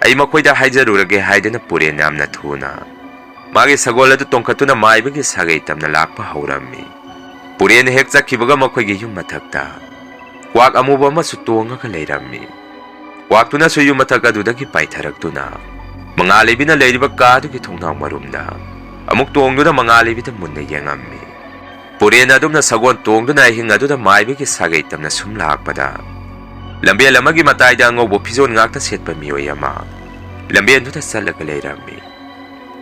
ꯑꯩ ꯃꯈꯣꯏꯗ ꯍꯥꯏꯖꯔꯨꯔꯒꯦ" ꯍꯥꯏꯗꯨꯅ ꯄꯨꯔꯦꯟ ꯌꯥꯝꯅ ꯊꯨꯅ ꯃꯥꯒꯤ ꯁꯒꯣꯜ ꯑꯗꯨ ꯇꯣꯡꯈꯠꯇꯨꯅ ꯃꯥꯏꯕꯒꯤ ꯁꯥꯒꯩ ꯇꯝꯅ ꯂꯥꯛꯄ ꯍꯧꯔꯝꯃꯤ꯫ ꯄꯨꯔꯦꯟ ꯍꯦꯛ ꯆꯠꯈꯤꯕꯒ ꯃꯈꯣꯏꯒꯤ ꯌꯨꯝ ꯃꯊꯛꯇ ꯀ꯭ꯋꯥꯛ ꯑꯃꯨꯕ ꯑꯃꯁꯨ ꯇꯣꯡꯉꯒ ꯂꯩꯔꯝꯃꯤ꯫ ꯀ꯭ꯋꯥꯛꯇꯨꯅꯁꯨ ꯌꯨꯝ ꯃꯊꯛ ꯑꯗꯨꯗꯒꯤ ꯄꯥꯏꯊꯔꯛꯇꯨꯅ ꯃꯉꯥꯜꯂꯩꯕꯤꯅ ꯂꯩꯔꯤꯕ ꯀꯥꯗꯨꯒꯤ ꯊꯣꯡꯅꯥꯎ ꯃꯔꯨꯝꯗ ꯑꯃꯨꯛ ꯇꯣꯡꯗꯨꯅ ꯃꯉꯥꯜꯂꯩꯕꯤꯗ ꯃꯨꯟꯅ ꯌꯦꯡꯉꯝꯃꯤ꯫ ꯄꯨꯔꯦꯟ ꯑꯗꯨꯝꯅ ꯁꯒꯣꯜ ꯇꯣꯡꯗꯨꯅ ꯑꯍꯤꯡ ꯑꯗꯨꯗ ꯃꯥꯏꯕꯒꯤ ꯁꯥꯒꯩ ꯇꯝꯅ ꯁꯨꯝ ꯂꯥꯛꯄꯗ, ꯂꯝꯕꯦꯜ ꯑꯃꯒꯤ ꯃꯇꯥꯏꯗ ꯑꯉꯧꯕ ꯐꯤꯖꯣꯜ ꯉꯥꯛꯇ ꯁꯦꯠꯄ ꯃꯤꯑꯣꯏ ꯑꯃ ꯂꯝꯕꯦꯟꯗꯨꯗ ꯆꯠꯂꯒ ꯂꯩꯔꯝꯃꯤ꯫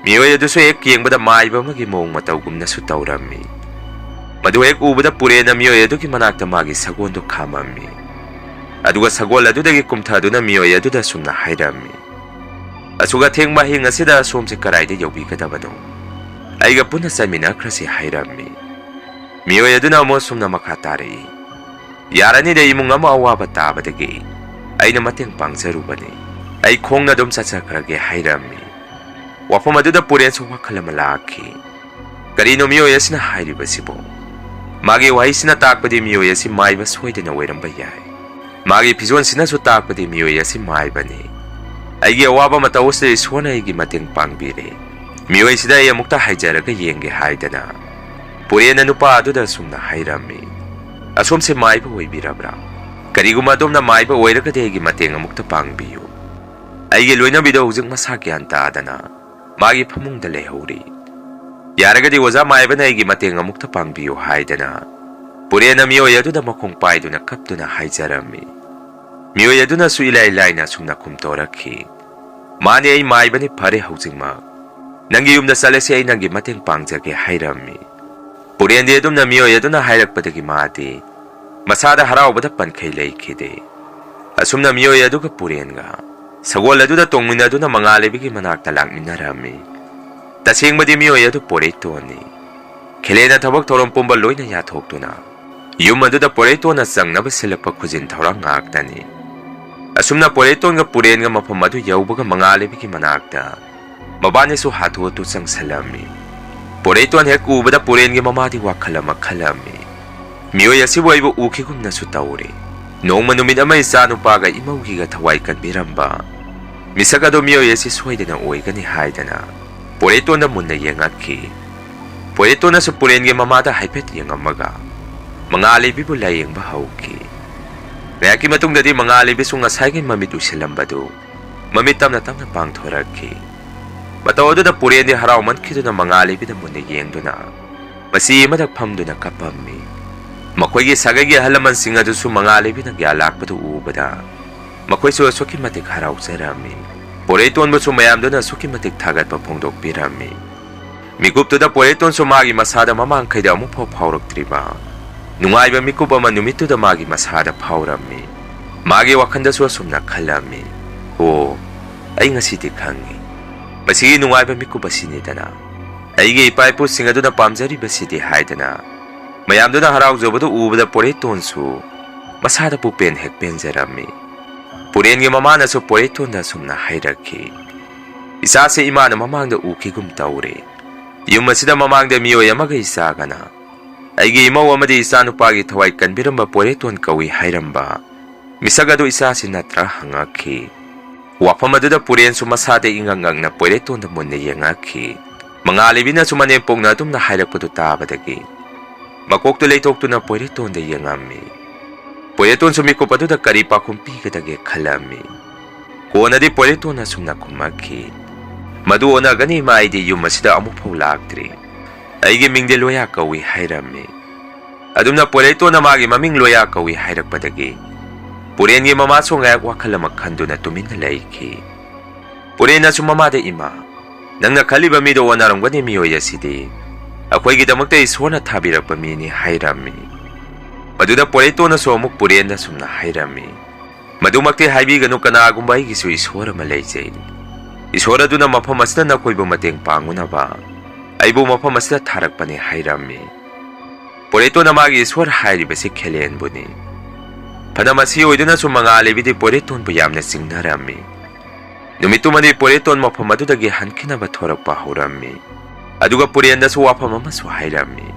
ꯃꯤꯑꯣꯏ ꯑꯗꯨꯁꯨ ꯍꯦꯛ ꯌꯦꯡꯕꯗ ꯃꯥꯏꯕ ꯑꯃꯒꯤ ꯃꯑꯣꯡ ꯃꯇꯧꯒꯨꯝꯅꯁꯨ ꯇꯧꯔꯝꯃꯤ꯫ ꯃꯗꯨ ꯍꯦꯛ ꯎꯕꯗ ꯄꯨꯔꯦꯟꯅ ꯃꯤꯑꯣꯏ ꯑꯗꯨꯒꯤ ꯃꯅꯥꯛꯇ ꯃꯥꯒꯤ ꯁꯒꯣꯜꯗꯨ ꯈꯥꯝꯃꯝꯃꯤ꯫ ꯑꯗꯨꯒ ꯁꯒꯣꯜ ꯑꯗꯨꯗꯒꯤ ꯀꯨꯝꯊꯗꯨꯅ ꯃꯤꯑꯣꯏ ꯑꯗꯨꯗ ꯑꯁꯨꯝꯅ ꯍꯥꯏꯔꯝꯃꯤ, "ꯑꯁꯨꯛ ꯑꯊꯦꯡꯕ ꯑꯍꯤꯡ ꯑꯁꯤꯗ ꯁꯣꯝꯁꯦ ꯀꯗꯥꯏꯗ ꯌꯧꯕꯤꯒꯗꯕꯅꯣ? ꯑꯩꯒ ꯄꯨꯟꯅ ꯆꯠꯃꯤꯟꯅꯈ꯭ꯔꯁꯤ" ꯍꯥꯏꯔꯝꯃꯤ꯫ ꯃꯤꯑꯣꯏ ꯑꯗꯨꯅ ꯑꯃꯨꯛ ꯑꯁꯨꯝꯅ ꯃꯈꯥ ꯇꯥꯔꯛꯏ, "ꯌꯥꯔꯅꯤꯗ, ꯏꯃꯨꯡ ꯑꯃ ꯑꯋꯥꯕ ꯇꯥꯕꯗꯒꯤ ꯑꯩꯅ ꯃꯇꯦꯡ ꯄꯥꯡꯖꯔꯨꯕꯅꯤ꯫ ꯑꯩ ꯈꯣꯡꯅ ꯑꯗꯨꯝ ꯆꯠꯆꯈ꯭ꯔꯒꯦ" ꯍꯥꯏꯔꯝꯃꯤ꯫ ꯋꯥꯐꯝ ꯑꯗꯨꯗ ꯄꯨꯔꯦꯟꯁꯨ ꯋꯥꯈꯜ ꯑꯃ ꯂꯥꯛꯈꯤ꯫ "ꯀꯔꯤꯅꯣ ꯃꯤꯑꯣꯏ ꯑꯁꯤꯅ ꯍꯥꯏꯔꯤꯕꯁꯤꯕꯣ? ꯃꯥꯒꯤ ꯋꯥꯍꯩꯁꯤꯅ ꯇꯥꯛꯄꯗꯤ ꯃꯤꯑꯣꯏ ꯑꯁꯤ ꯃꯥꯏꯕ ꯁꯣꯏꯗꯅ ꯑꯣꯏꯔꯝꯕ ꯌꯥꯏ꯫ ꯃꯥꯒꯤ ꯐꯤꯖꯣꯜꯁꯤꯅꯁꯨ ꯇꯥꯛꯄꯗꯤ ꯃꯤꯑꯣꯏ ꯑꯁꯤ ꯃꯥꯏꯕꯅꯤ꯫ ꯑꯩꯒꯤ ꯑꯋꯥꯕ ꯃꯇꯧ ꯑꯁꯤꯗ ꯏꯁꯣꯔꯅ ꯑꯩꯒꯤ ꯃꯇꯦꯡ ꯄꯥꯡꯕꯤꯔꯦ꯫ ꯃꯤꯑꯣꯏꯁꯤꯗ ꯑꯩ ꯑꯃꯨꯛꯇ ꯍꯥꯏꯖꯔꯒ ꯌꯦꯡꯒꯦ" ꯍꯥꯏꯗꯅ ꯄꯨꯔꯦꯟꯅ ꯅꯨꯄꯥ ꯑꯗꯨꯗ ꯑꯁꯨꯝꯅ ꯍꯥꯏꯔꯝꯃꯤ, "ꯑꯁꯣꯝꯁꯦ ꯃꯥꯏꯕ ꯑꯣꯏꯕꯤꯔꯕ꯭ꯔꯥ? ꯀꯔꯤꯒꯨꯝꯕ ꯑꯗꯣꯝꯅ ꯃꯥꯏꯕ ꯑꯣꯏꯔꯒꯗꯤ ꯑꯩꯒꯤ ꯃꯇꯦꯡ ꯑꯃꯨꯛꯇ ꯄꯥꯡꯕꯤꯌꯨ꯫ ꯑꯩꯒꯤ ꯂꯣꯏꯅꯕꯤꯗꯣ ꯍꯧꯖꯤꯛ ꯃꯁꯥ ꯒ꯭ꯌꯥꯟ ꯇꯥꯗꯅ ꯃꯥꯒꯤ ꯐꯃꯨꯡꯗ ꯂꯩꯍꯧꯔꯤ"꯫ "ꯌꯥꯔꯒꯗꯤ ꯑꯣꯖꯥ ꯃꯥꯏꯕꯅ ꯑꯩꯒꯤ ꯃꯇꯦꯡ ꯑꯃꯨꯛꯇ ꯄꯥꯡꯕꯤꯌꯨ" ꯍꯥꯏꯗꯅ ꯄꯨꯔꯦꯟꯅ ꯃꯤꯑꯣꯏ ꯑꯗꯨꯗ ꯃꯈꯣꯡ ꯄꯥꯏꯗꯨꯅ ꯀꯞꯇꯨꯅ ꯍꯥꯏꯖꯔꯝꯃꯤ꯫ ꯃꯤꯑꯣꯏ ꯑꯗꯨꯅꯁꯨ ꯏꯂꯥꯏ ꯂꯥꯏꯅ ꯑꯁꯨꯝꯅ ꯈꯨꯝꯇꯣꯔꯛꯈꯤ, "ꯃꯥꯅꯦ, ꯑꯩ ꯃꯥꯏꯕꯅꯤ, ꯐꯔꯦ ꯍꯧꯖꯤꯛꯃꯛ꯫ ꯅꯪꯒꯤ ꯌꯨꯝꯗ ꯆꯠꯂꯁꯤ, ꯑꯩ ꯅꯪꯒꯤ ꯃꯇꯦꯡ ꯄꯥꯡꯖꯒꯦ" ꯍꯥꯏꯔꯝꯃꯤ꯫ ꯄꯨꯔꯦꯟꯗꯤ ꯑꯗꯨꯝꯅ ꯃꯤꯑꯣꯏ ꯑꯗꯨꯅ ꯍꯥꯏꯔꯛꯄꯗꯒꯤ ꯃꯥꯗꯤ ꯃꯁꯥꯗ ꯍꯔꯥꯎꯕꯗ ꯄꯟꯈꯩ ꯂꯩꯈꯤꯗꯦ꯫ ꯑꯁꯨꯝꯅ ꯃꯤꯑꯣꯏ ꯑꯗꯨꯒ ꯄꯨꯔꯦꯟꯒ ꯁꯒꯣꯜ ꯑꯗꯨꯗ ꯇꯣꯡꯃꯤꯟꯅꯗꯨꯅ ꯃꯉꯥꯜꯂꯩꯕꯤꯒꯤ ꯃꯅꯥꯛꯇ ꯂꯥꯛꯃꯤꯟꯅꯔꯝꯃꯤ꯫ ꯇꯁꯦꯡꯕꯗꯤ ꯃꯤꯑꯣꯏ ꯑꯗꯨ ꯄꯣꯔꯩꯇꯣꯟꯅꯤ꯫ ꯈꯦꯂꯦꯅ ꯊꯕꯛ ꯊꯧꯔꯝ ꯄꯨꯝꯕ ꯂꯣꯏꯅ ꯌꯥꯊꯣꯛꯇꯨꯅ ꯌꯨꯝ ꯑꯗꯨꯗ ꯄꯣꯔꯩꯇꯣꯟꯅ ꯆꯪꯅꯕ ꯁꯤꯜꯂꯛꯄ ꯈꯨꯖꯤꯟ ꯊꯧꯔꯥꯡ ꯉꯥꯛꯇꯅꯤ꯫ ꯑꯁꯨꯝꯅ ꯄꯣꯔꯩꯇꯣꯟꯒ ꯄꯨꯔꯦꯟꯒ ꯃꯐꯝ ꯑꯗꯨ ꯌꯧꯕꯒ ꯃꯉꯥꯜꯂꯩꯕꯤꯒꯤ ꯃꯅꯥꯛꯇ ꯃꯕꯥꯅꯤꯁꯨ ꯍꯥꯊꯨ ꯍꯥꯊꯨ ꯆꯪꯁꯜꯂꯝꯃꯤ꯫ ꯄꯣꯔꯩꯇꯣꯟ ꯍꯦꯛ ꯎꯕꯗ ꯄꯨꯔꯦꯟꯒꯤ ꯃꯃꯥꯗꯤ ꯋꯥꯈꯜ ꯑꯃ ꯈꯜꯂꯝꯃꯤ꯫ ꯃꯤꯑꯣꯏ ꯑꯁꯤꯕꯨ ꯑꯩꯕꯨ ꯎꯈꯤꯒꯨꯝꯅꯁꯨ ꯇꯧꯔꯦ꯫ ꯅꯣꯡꯃ ꯅꯨꯃꯤꯠ ꯑꯃ ꯏꯆꯥ ꯅꯨꯄꯥꯒ ꯏꯃꯧꯒꯤꯒ ꯊꯋꯥꯏ ꯀꯟꯕꯤꯔꯝꯕ ꯃꯤꯁꯛ ꯑꯗꯣ ꯃꯤꯑꯣꯏ ꯑꯁꯤ ꯁꯣꯏꯗꯅ ꯑꯣꯏꯒꯅꯤ ꯍꯥꯏꯗꯅ ꯄꯣꯔꯩꯇꯣꯟꯗ ꯃꯨꯟꯅ ꯌꯦꯡꯉꯛꯈꯤ꯫ ꯄꯣꯔꯩꯇꯣꯟꯅꯁꯨ ꯄꯨꯔꯦꯟꯒꯤ ꯃꯃꯥꯗ ꯍꯥꯏꯐꯦꯠ ꯌꯦꯡꯉꯝꯃꯒ ꯃꯉꯥꯜꯂꯩꯕꯤꯕꯨ ꯂꯥꯏꯌꯦꯡꯕ ꯍꯧꯈꯤ꯫ ꯉꯥꯏꯍꯥꯛꯀꯤ ꯃꯇꯨꯡꯗꯗꯤ ꯃꯉꯥꯜꯂꯩꯕꯤꯁꯨ ꯉꯁꯥꯏꯒꯤ ꯃꯃꯤꯠ ꯎꯏꯁꯤꯜꯂꯝꯕꯗꯨ ꯃꯃꯤꯠ ꯇꯞꯅ ꯇꯞꯅ ꯄꯥꯡꯊꯣꯔꯛꯈꯤ꯫ ꯃꯇꯧ ꯑꯗꯨꯗ ꯄꯨꯔꯦꯟꯗꯤ ꯍꯔꯥꯎꯃꯟꯈꯤꯗꯨꯅ ꯃꯉꯥꯜꯂꯩꯕꯤꯗ ꯃꯨꯟꯅ ꯌꯦꯡꯗꯨꯅ ꯃꯆꯤ ꯑꯃꯗ ꯐꯝꯗꯨꯅ ꯀꯞꯄꯝꯃꯤ꯫ ꯃꯈꯣꯏꯒꯤ ꯁꯥꯒꯩꯒꯤ ꯑꯍꯜ ꯂꯃꯟꯁꯤꯡ ꯑꯗꯨꯁꯨ ꯃꯉꯥꯜꯂꯩꯕꯤꯅ ꯒ꯭ꯌꯥꯟ ꯂꯥꯛꯄꯗꯨ ꯎꯕꯗ ꯃꯈꯣꯏꯁꯨ ꯑꯁꯨꯛꯀꯤ ꯃꯇꯤꯛ ꯍꯔꯥꯎꯖꯔꯝꯃꯤ꯫ ꯄꯣꯔꯩꯇꯣꯟꯕꯨꯁꯨ ꯃꯌꯥꯝꯗꯨꯅ ꯑꯁꯨꯛꯀꯤ ꯃꯇꯤꯛ ꯊꯥꯒꯠꯄ ꯐꯣꯡꯗꯣꯛꯄꯤꯔꯝꯃꯤ꯫ ꯃꯤꯀꯨꯞꯇꯨꯗ ꯄꯣꯔꯩꯇꯣꯟꯁꯨ ꯃꯥꯒꯤ ꯃꯁꯥꯗ ꯃꯃꯥꯡꯈꯩꯗ ꯑꯃꯨꯛꯐꯥꯎ ꯐꯥꯎꯔꯛꯇ꯭ꯔꯤꯕ ꯅꯨꯡꯉꯥꯏꯕ ꯃꯤꯀꯨꯞ ꯑꯃ ꯅꯨꯃꯤꯠꯇꯨꯗ ꯃꯥꯒꯤ ꯃꯁꯥꯗ ꯐꯥꯎꯔꯝꯃꯤ꯫ ꯃꯥꯒꯤ ꯋꯥꯈꯜꯗꯁꯨ ꯑꯁꯨꯝꯅ ꯈꯜꯂꯝꯃꯤ, "ꯑꯣ, ꯑꯩ ꯉꯁꯤꯗꯤ ꯈꯪꯉꯤ꯫ ꯃꯁꯤꯒꯤ ꯅꯨꯡꯉꯥꯏꯕ ꯃꯤꯀꯨꯞ ꯑꯁꯤꯅꯤꯗꯅ ꯑꯩꯒꯤ ꯏꯄꯥ ꯏꯄꯨꯁꯤꯡ ꯑꯗꯨꯅ ꯄꯥꯝꯖꯔꯤꯕꯁꯤꯗꯤ" ꯍꯥꯏꯗꯅ ꯃꯌꯥꯝꯗꯨꯅ ꯍꯔꯥꯎꯖꯕꯗꯨ ꯎꯕꯗ ꯄꯣꯔꯩꯇꯣꯟꯁꯨ ꯃꯁꯥꯗ ꯄꯨꯛꯄꯦꯟ ꯍꯦꯛ ꯄꯦꯟꯖꯔꯝꯃꯤ꯫ ꯄꯨꯔꯦꯟꯒꯤ ꯃꯃꯥꯅꯁꯨ ꯄꯣꯔꯩꯇꯣꯟꯗ ꯑꯁꯨꯝꯅ ꯍꯥꯏꯔꯛꯈꯤ, "ꯏꯆꯥꯁꯦ ꯏꯃꯥꯅ ꯃꯃꯥꯡꯗ ꯎꯈꯤꯒꯨꯝ ꯇꯧꯔꯦ꯫ ꯌꯨꯝ ꯑꯁꯤꯗ ꯃꯃꯥꯡꯗ ꯃꯤꯑꯣꯏ ꯑꯃꯒ ꯏꯆꯥꯒꯅ ꯑꯩꯒꯤ ꯏꯃꯧ ꯑꯃꯗꯤ ꯏꯆꯥꯅꯨꯄꯥꯒꯤ ꯊꯋꯥꯏ ꯀꯟꯕꯤꯔꯝꯕ ꯄꯣꯔꯩꯇꯣꯟ ꯀꯧꯏ ꯍꯥꯏꯔꯝꯕ ꯃꯤꯁꯛ ꯑꯗꯨ ꯏꯆꯥꯁꯤ ꯅꯠꯇ꯭ꯔꯥ?" ꯍꯪꯉꯛꯈꯤ꯫ ꯋꯥꯐꯝ ꯑꯗꯨꯗ ꯄꯨꯔꯦꯟꯁꯨ ꯃꯁꯥꯗ ꯏꯉꯛ ꯉꯛꯅ ꯄꯣꯏꯔꯩꯇꯣꯟꯗ ꯃꯨꯟꯅ ꯌꯦꯡꯉꯛꯈꯤ꯫ ꯃꯉꯥꯂꯩꯕꯤꯅꯁꯨ ꯃꯅꯦꯝꯄꯣꯛꯅ ꯑꯗꯨꯝꯅ ꯍꯥꯏꯔꯛꯄꯗꯨ ꯇꯥꯕꯗꯒꯤ ꯃꯀꯣꯛꯇꯨ ꯂꯩꯊꯣꯛꯇꯨꯅ ꯄꯣꯏꯔꯩꯇꯣꯟꯗ ꯌꯦꯡꯉꯝꯃꯤ꯫ ꯄꯣꯏꯔꯩꯇꯣꯟꯁꯨ ꯃꯤꯀꯨꯞ ꯑꯗꯨꯗ ꯀꯔꯤ ꯄꯥꯎꯈꯨꯝ ꯄꯤꯒꯗꯒꯦ ꯈꯜꯂꯝꯃꯤ꯫ ꯀꯣꯟꯅꯗꯤ ꯄꯣꯏꯔꯩꯇꯣꯟꯅ ꯑꯁꯨꯝꯅ ꯈꯨꯝꯃꯛꯈꯤ, "ꯃꯗꯨ ꯑꯣꯟꯅꯒꯅꯤ, ꯏꯃꯥ, ꯑꯩꯗꯤ ꯌꯨꯝ ꯑꯁꯤꯗ ꯑꯃꯨꯛ ꯐꯥꯎ ꯂꯥꯛꯇ꯭ꯔꯤ꯫ "ꯑꯩꯒꯤ ꯃꯤꯡꯗꯤ ꯂꯣꯌꯥ ꯀꯧꯏ" ꯍꯥꯏꯔꯝꯃꯤ꯫ ꯑꯗꯨꯝꯅ ꯄꯣꯏꯔꯩꯇꯣꯟꯅ ꯃꯥꯒꯤ ꯃꯃꯤꯡ ꯂꯣꯌꯥ ꯀꯧꯏ ꯍꯥꯏꯔꯛꯄꯗꯒꯤ ꯄꯨꯔꯦꯟꯒꯤ ꯃꯃꯥꯁꯨ ꯉꯥꯏꯍꯥꯛ ꯋꯥꯈꯜ ꯑꯃ ꯈꯟꯗꯨꯅ ꯇꯨꯃꯤꯟꯅ ꯂꯩꯈꯤ꯫ ꯄꯨꯔꯦꯟꯅꯁꯨ ꯃꯃꯥꯗ, "ꯏꯃꯥ, ꯅꯪꯅ ꯈꯜꯂꯤꯕ ꯃꯤꯗꯣ ꯑꯣꯟꯅꯔꯝꯒꯅꯤ, ꯃꯤꯑꯣꯏ ꯑꯁꯤꯗꯤ ꯑꯩꯈꯣꯏꯒꯤꯗꯃꯛꯇ ꯏꯁꯣꯔꯅ ꯊꯥꯕꯤꯔꯛꯄ ꯃꯤꯅꯤ" ꯍꯥꯏꯔꯝꯃꯤ꯫ ꯃꯗꯨꯗ ꯄꯣꯏꯔꯩꯇꯣꯟꯅꯁꯨ ꯑꯃꯨꯛ ꯄꯨꯔꯦꯟꯗ ꯁꯨꯝꯅ ꯍꯥꯏꯔꯝꯃꯤ, "ꯃꯗꯨꯃꯛꯇꯤ ꯍꯥꯏꯕꯤꯒꯅꯨ, ꯀꯅꯥꯒꯨꯝꯕ ꯑꯩꯒꯤꯁꯨ ꯏꯁꯣꯔ ꯑꯃ ꯂꯩꯖꯩ꯫ ꯏꯁꯣꯔ ꯑꯗꯨꯅ ꯃꯐꯝ ꯑꯁꯤꯗ ꯅꯈꯣꯏꯕꯨ ꯃꯇꯦꯡ ꯄꯥꯡꯅꯅꯕ ꯑꯩꯕꯨ ꯃꯐꯝ ꯑꯁꯤꯗ ꯊꯥꯔꯛꯄꯅꯤ" ꯍꯥꯏꯔꯝꯃꯤ꯫ ꯄꯣꯏꯔꯩꯇꯣꯟꯅ ꯃꯥꯒꯤ ꯏꯁꯣꯔ ꯍꯥꯏꯔꯤꯕꯁꯤ ꯈꯦꯂꯦꯟꯕꯨꯅꯤ꯫ ꯐꯅ ꯃꯁꯤ ꯑꯣꯏꯗꯨꯅꯁꯨ ꯃꯉꯥꯜꯂꯩꯕꯤꯗꯤ ꯄꯣꯏꯔꯩꯇꯣꯟꯕꯨ ꯌꯥꯝꯅ ꯆꯤꯡꯅꯔꯝꯃꯤ꯫ ꯅꯨꯃꯤꯠꯇꯨꯃꯗꯤ ꯄꯣꯏꯔꯩꯇꯣꯟ ꯃꯐꯝ ꯑꯗꯨꯗꯒꯤ ꯍꯟꯈꯤꯅꯕ ꯊꯣꯔꯛꯄ ꯍꯧꯔꯝꯃꯤ꯫ ꯑꯗꯨꯒ ꯄꯨꯔꯦꯟꯗꯁꯨ ꯋꯥꯐꯝ ꯑꯃꯁꯨ ꯍꯥꯏꯔꯝꯃꯤ,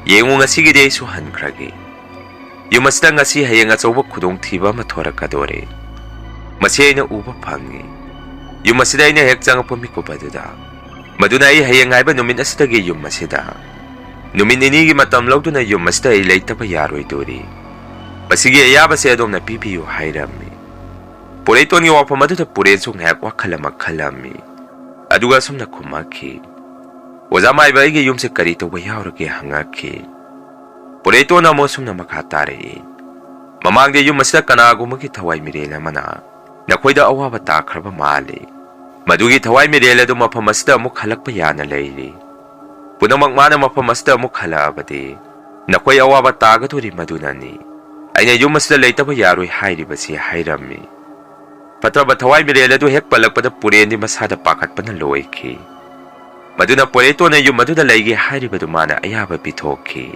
"ꯌꯦꯡꯉꯨ, ꯉꯁꯤꯒꯤꯗꯤ ꯑꯩꯁꯨ ꯍꯟꯈ꯭ꯔꯒꯦ꯫ ꯌꯨꯝ ꯑꯁꯤꯗ ꯉꯁꯤ ꯍꯌꯦꯡ ꯑꯆꯧꯕ ꯈꯨꯗꯣꯡꯊꯤꯕ ꯑꯃ ꯊꯣꯔꯛꯀꯗꯣꯔꯦ꯫ ꯃꯁꯤ ꯑꯩꯅ ꯎꯕ ꯐꯪꯉꯤ꯫ ꯌꯨꯝ ꯑꯁꯤꯗ ꯑꯩꯅ ꯍꯦꯛ ꯆꯪꯉꯛꯄ ꯃꯤꯀꯨꯞ ꯑꯗꯨꯗ, ꯃꯗꯨꯅ ꯑꯩ ꯍꯌꯦꯡ ꯍꯥꯏꯕ ꯅꯨꯃꯤꯠ ꯑꯁꯤꯗꯒꯤ ꯌꯨꯝ ꯑꯁꯤꯗ ꯅꯨꯃꯤꯠ ꯅꯤꯅꯤꯒꯤ ꯃꯇꯝ ꯂꯧꯗꯨꯅ ꯌꯨꯝ ꯑꯁꯤꯗ ꯑꯩ ꯂꯩꯇꯕ ꯌꯥꯔꯣꯏꯗꯣꯔꯤ꯫ ꯃꯁꯤꯒꯤ ꯑꯌꯥꯕꯁꯦ ꯑꯗꯣꯝꯅ ꯄꯤꯕꯤꯌꯨ" ꯍꯥꯏꯔꯝꯃꯤ꯫ ꯄꯣꯏꯔꯩꯇꯣꯟꯒꯤ ꯋꯥꯐꯝ ꯑꯗꯨꯗ ꯄꯨꯔꯦꯟꯁꯨ ꯉꯥꯏꯍꯥꯛ ꯋꯥꯈꯜ ꯑꯃ ꯈꯜꯂꯝꯃꯤ꯫ ꯑꯗꯨꯒ ꯑꯁꯨꯝꯅ ꯈꯨꯝꯃꯛꯈꯤ, "ꯑꯣꯖꯥ ꯃꯥꯏꯕ, ꯑꯩꯒꯤ ꯌꯨꯝꯁꯦ ꯀꯔꯤ ꯇꯧꯕ ꯌꯥꯎꯔꯒꯦ?" ꯍꯪꯉꯛꯈꯤ꯫ ꯄꯨꯔꯦꯟꯇꯣꯟꯅ ꯑꯃꯨꯛ ꯑꯁꯨꯝꯅ ꯃꯈꯥ ꯇꯥꯔꯛꯏ, "ꯃꯃꯥꯡꯗ ꯌꯨꯝ ꯑꯁꯤꯗ ꯀꯅꯥꯒꯨꯝꯕꯒꯤ ꯊꯋꯥꯏ ꯃꯤꯔꯦꯜ ꯑꯃꯅ ꯅꯈꯣꯏꯗ ꯑꯋꯥꯕ ꯇꯥꯈ꯭ꯔꯕ ꯃꯥꯜꯂꯤ꯫ ꯃꯗꯨꯒꯤ ꯊꯋꯥꯏ ꯃꯤꯔꯦꯜ ꯑꯗꯨ ꯃꯐꯝ ꯑꯁꯤꯗ ꯑꯃꯨꯛ ꯍꯜꯂꯛꯄ ꯌꯥꯅ ꯂꯩꯔꯤ꯫ ꯄꯨꯝꯅꯃꯛ ꯃꯥꯅ ꯃꯐꯝ ꯑꯁꯤꯗ ꯑꯃꯨꯛ ꯍꯜꯂꯛꯑꯕꯗꯤ ꯅꯈꯣꯏ ꯑꯋꯥꯕ ꯇꯥꯒꯗꯣꯔꯤ꯫ ꯃꯗꯨꯅꯅꯤ ꯑꯩꯅ ꯌꯨꯝ ꯑꯁꯤꯗ ꯂꯩꯇꯕ ꯌꯥꯔꯣꯏ ꯍꯥꯏꯔꯤꯕꯁꯤ" ꯍꯥꯏꯔꯝꯃꯤ꯫ ꯐꯠꯇ꯭ꯔꯕ ꯊꯋꯥꯏ ꯃꯤꯔꯦꯜ ꯑꯗꯨ ꯍꯦꯛ ꯄꯜꯂꯛꯄꯗ ꯄꯨꯔꯦꯟꯗꯤ ꯃꯁꯥꯗ ꯄꯥꯈꯠꯄꯅ ꯂꯣꯏꯈꯤ꯫ ꯃꯗꯨꯅ ꯄꯣꯏꯔꯩꯇꯣꯟꯅ ꯌꯨꯝ ꯑꯗꯨꯗ ꯂꯩꯒꯦ ꯍꯥꯏꯔꯤꯕꯗꯨ ꯃꯥꯅ ꯑꯌꯥꯕ ꯄꯤꯊꯣꯛꯈꯤ꯫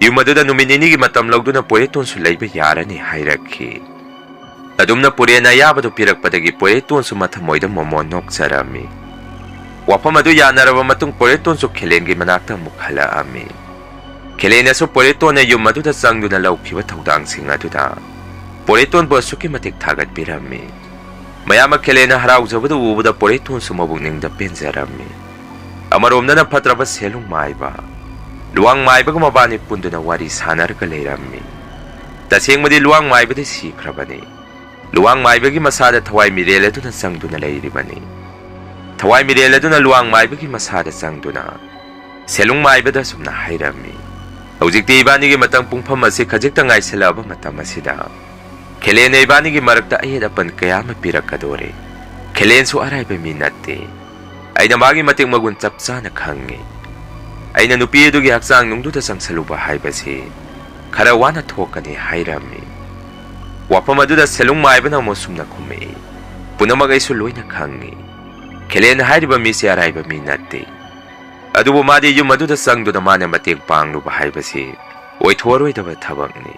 ꯌꯨꯝ ꯑꯗꯨꯗ ꯅꯨꯃꯤꯠ ꯅꯤꯅꯤꯒꯤ ꯃꯇꯝ ꯂꯧꯗꯨꯅ ꯄꯣꯏꯔꯩꯇꯣꯟꯁꯨ ꯂꯩꯕ ꯌꯥꯔꯅꯤ ꯍꯥꯏꯔꯛꯈꯤ꯫ ꯑꯗꯨꯝꯅ ꯄꯨꯔꯦꯟꯅ ꯑꯌꯥꯕꯗꯨ ꯄꯤꯔꯛꯄꯗꯒꯤ ꯄꯣꯏꯔꯩꯇꯣꯟꯁꯨ ꯃꯊꯃꯣꯏꯗ ꯃꯣꯃꯣꯟ ꯅꯣꯛꯆꯔꯝꯃꯤ꯫ ꯋꯥꯐꯝ ꯑꯗꯨ ꯌꯥꯅꯔꯕ ꯃꯇꯨꯡ ꯄꯣꯏꯔꯩꯇꯣꯟꯁꯨ ꯈꯦꯂꯦꯟꯒꯤ ꯃꯅꯥꯛꯇ ꯑꯃꯨꯛ ꯍꯜꯂꯛꯑꯝꯃꯤ꯫ ꯈꯦꯂꯦꯟꯅꯁꯨ ꯄꯣꯏꯔꯩꯇꯣꯟꯅ ꯌꯨꯝ ꯑꯗꯨꯗ ꯆꯪꯗꯨꯅ ꯂꯧꯈꯤꯕ ꯊꯧꯗꯥꯡꯁꯤꯡ ꯑꯗꯨꯗ ꯄꯣꯏꯔꯩꯇꯣꯟꯕꯨ ꯑꯁꯨꯛꯀꯤ ꯃꯇꯤꯛ ꯊꯥꯒꯠꯄꯤꯔꯝꯃꯤ꯫ ꯃꯌꯥꯝ ꯑꯃ ꯈꯦꯂꯦꯟꯅ ꯍꯔꯥꯎꯖꯕꯗꯨ ꯎꯕꯗ ꯄꯣꯏꯔꯩꯇꯣꯟꯁꯨ ꯃꯕꯨꯛꯅꯤꯡꯗ ꯄꯦꯟꯖꯔꯝꯃꯤ꯫ ꯑꯃꯔꯣꯝꯗꯅ ꯐꯠꯇ꯭ꯔꯕ ꯁꯦꯂꯨꯡ ꯃꯥꯏꯕ, ꯂꯨꯋꯥꯡ ꯃꯥꯏꯕꯒ ꯃꯕꯥꯅꯤ ꯄꯨꯟꯗꯨꯅ ꯋꯥꯔꯤ ꯁꯥꯟꯅꯔꯒ ꯂꯩꯔꯝꯃꯤ꯫ ꯇꯁꯦꯡꯕꯗꯤ ꯂꯨꯋꯥꯡ ꯃꯥꯏꯕꯗꯤ ꯁꯤꯈ꯭ꯔꯕꯅꯤ꯫ ꯂꯨꯋꯥꯡ ꯃꯥꯏꯕꯒꯤ ꯃꯁꯥꯗ ꯊꯋꯥꯏ ꯃꯤꯔꯦꯜ ꯑꯗꯨꯅ ꯆꯪꯗꯨꯅ ꯂꯩꯔꯤꯕꯅꯤ꯫ ꯊꯋꯥꯏ ꯃꯤꯔꯦꯜ ꯑꯗꯨꯅ ꯂꯨꯋꯥꯡ ꯃꯥꯏꯕꯒꯤ ꯃꯁꯥꯗ ꯆꯪꯗꯨꯅ ꯁꯦꯂꯨꯡ ꯃꯥꯏꯕꯗ ꯑꯁꯨꯝꯅ ꯍꯥꯏꯔꯝꯃꯤ, "ꯍꯧꯖꯤꯛꯇꯤ ꯏꯕꯥꯅꯤꯒꯤ ꯃꯇꯝ ꯄꯨꯡꯐꯝ ꯑꯁꯤ ꯈꯖꯤꯛꯇ ꯉꯥꯏꯁꯤꯜꯂꯛꯑꯕ ꯃꯇꯝ ꯑꯁꯤꯗ ꯈꯦꯂꯦꯟꯅ ꯏꯕꯥꯅꯤꯒꯤ ꯃꯔꯛꯇ ꯑꯌꯦꯠ ꯑꯄꯟ ꯀꯌꯥ ꯑꯃ ꯄꯤꯔꯛꯀꯗꯣꯔꯦ꯫ ꯈꯦꯂꯦꯟꯁꯨ ꯑꯔꯥꯏꯕ ꯃꯤ ꯅꯠꯇꯦ꯫ ꯑꯩꯅ ꯃꯥꯒꯤ ꯃꯇꯤꯛ ꯃꯒꯨꯟ ꯆꯞ ꯆꯥꯅ ꯈꯪꯉꯤ꯫ ꯑꯩꯅ ꯅꯨꯄꯤ ꯑꯗꯨꯒꯤ ꯍꯛꯆꯥꯡ ꯅꯨꯡꯗꯨꯗ ꯆꯪꯁꯜꯂꯨꯕ ꯍꯥꯏꯕꯁꯤ ꯈꯔ ꯋꯥꯅ ꯊꯣꯛꯀꯅꯤ" ꯍꯥꯏꯔꯝꯃꯤ꯫ ꯋꯥꯐꯝ ꯑꯗꯨꯗ ꯁꯦꯂꯨꯡ ꯃꯥꯏꯕꯅ ꯑꯃꯨꯛ ꯁꯨꯝꯅ ꯈꯨꯝꯃꯛꯏ, "ꯄꯨꯝꯅꯃꯛ ꯑꯩꯁꯨ ꯂꯣꯏꯅ ꯈꯪꯉꯤ꯫ ꯈꯦꯂꯦꯟ ꯍꯥꯏꯔꯤꯕ ꯃꯤꯁꯦ ꯑꯔꯥꯏꯕ ꯃꯤ ꯅꯠꯇꯦ꯫ ꯑꯗꯨꯕꯨ ꯃꯥꯗꯤ ꯌꯨꯝ ꯑꯗꯨꯗ ꯆꯪꯗꯨꯅ ꯃꯥꯅ ꯃꯇꯦꯡ ꯄꯥꯡꯂꯨꯕ ꯍꯥꯏꯕꯁꯤ ꯑꯣꯏꯊꯣꯛꯑꯔꯣꯏꯗꯕ ꯊꯕꯛꯅꯤ꯫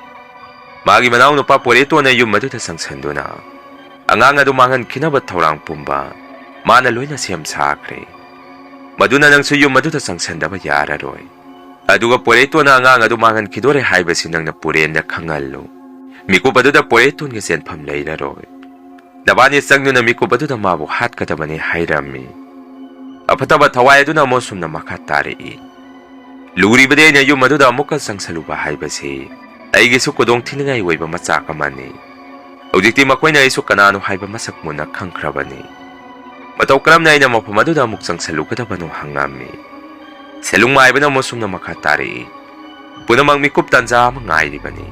ꯃꯥꯒꯤ ꯃꯅꯥꯎꯅꯨꯄꯥ ꯄꯣꯔꯦꯇꯣꯟꯅ ꯌꯨꯝ ꯑꯗꯨꯗ ꯆꯪꯁꯟꯗꯨꯅ ꯑꯉꯥꯡ ꯑꯗꯨ ꯃꯥꯡꯍꯟꯈꯤꯅꯕ ꯊꯧꯔꯥꯡ ꯄꯨꯝꯕ ꯃꯥꯅ ꯂꯣꯏꯅ ꯁꯦꯝ ꯁꯥꯈ꯭ꯔꯦ꯫ ꯃꯗꯨꯅ ꯅꯪꯁꯨ ꯌꯨꯝ ꯑꯗꯨꯗ ꯆꯪꯁꯟꯗꯕ ꯌꯥꯔꯔꯣꯏ꯫ ꯑꯗꯨꯒ ꯄꯣꯔꯦꯇꯣꯟꯅ ꯑꯉꯥꯡ ꯑꯗꯨ ꯃꯥꯡꯍꯟꯈꯤꯗꯣꯔꯦ ꯍꯥꯏꯕꯁꯤ ꯅꯪꯅ ꯄꯨꯔꯦꯟꯗ ꯈꯪꯍꯜꯂꯨ꯫ ꯃꯤꯀꯨꯞ ꯑꯗꯨꯗ ꯄꯣꯔꯦꯇꯣꯟꯒꯤ ꯆꯦꯟꯐꯝ ꯂꯩꯔꯔꯣꯏ꯫ ꯅꯕꯥꯅꯤ ꯆꯪꯗꯨꯅ ꯃꯤꯀꯨꯞ ꯑꯗꯨꯗ ꯃꯥꯕꯨ ꯍꯥꯠꯀꯗꯕꯅꯤ" ꯍꯥꯏꯔꯝꯃꯤ꯫ ꯑꯐꯠꯇꯕ ꯊꯋꯥꯏ ꯑꯗꯨꯅ ꯑꯃꯨꯛ ꯁꯨꯝꯅ ꯃꯈꯥ ꯇꯥꯔꯛꯏ, "ꯂꯨꯔꯤꯕꯗꯤ ꯑꯩꯅ ꯌꯨꯝ ꯑꯗꯨꯗ ꯑꯃꯨꯛꯀ ꯆꯪꯁꯜꯂꯨꯕ ꯍꯥꯏꯕꯁꯤ ꯑꯩꯒꯤꯁꯨ ꯈꯨꯗꯣꯡ ꯊꯤꯅꯤꯡꯉꯥꯏ ꯑꯣꯏꯕ ꯃꯆꯥꯛ ꯑꯃꯅꯤ꯫ ꯍꯧꯖꯤꯛꯇꯤ ꯃꯈꯣꯏꯅ ꯑꯩꯁꯨ ꯀꯅꯥꯅꯣ ꯍꯥꯏꯕ ꯃꯁꯛ ꯃꯨꯟꯅ ꯈꯪꯈ꯭ꯔꯕꯅꯤ꯫ ꯃꯇꯧ ꯀꯔꯝꯅ ꯑꯩꯅ ꯃꯐꯝ ꯑꯗꯨꯗ ꯑꯃꯨꯛ ꯆꯪꯁꯜꯂꯨꯒꯗꯕꯅꯣ?" ꯍꯪꯉꯝꯃꯤ꯫ ꯁꯦꯂꯨꯡ ꯃꯥꯏꯕꯅ ꯑꯃꯨꯛ ꯁꯨꯝꯅ ꯃꯈꯥ ꯇꯥꯔꯛꯏ, "ꯄꯨꯝꯅꯃꯛ ꯃꯤꯀꯨꯞ ꯇꯥꯟꯖꯥ ꯑꯃ ꯉꯥꯏꯔꯤꯕꯅꯤ꯫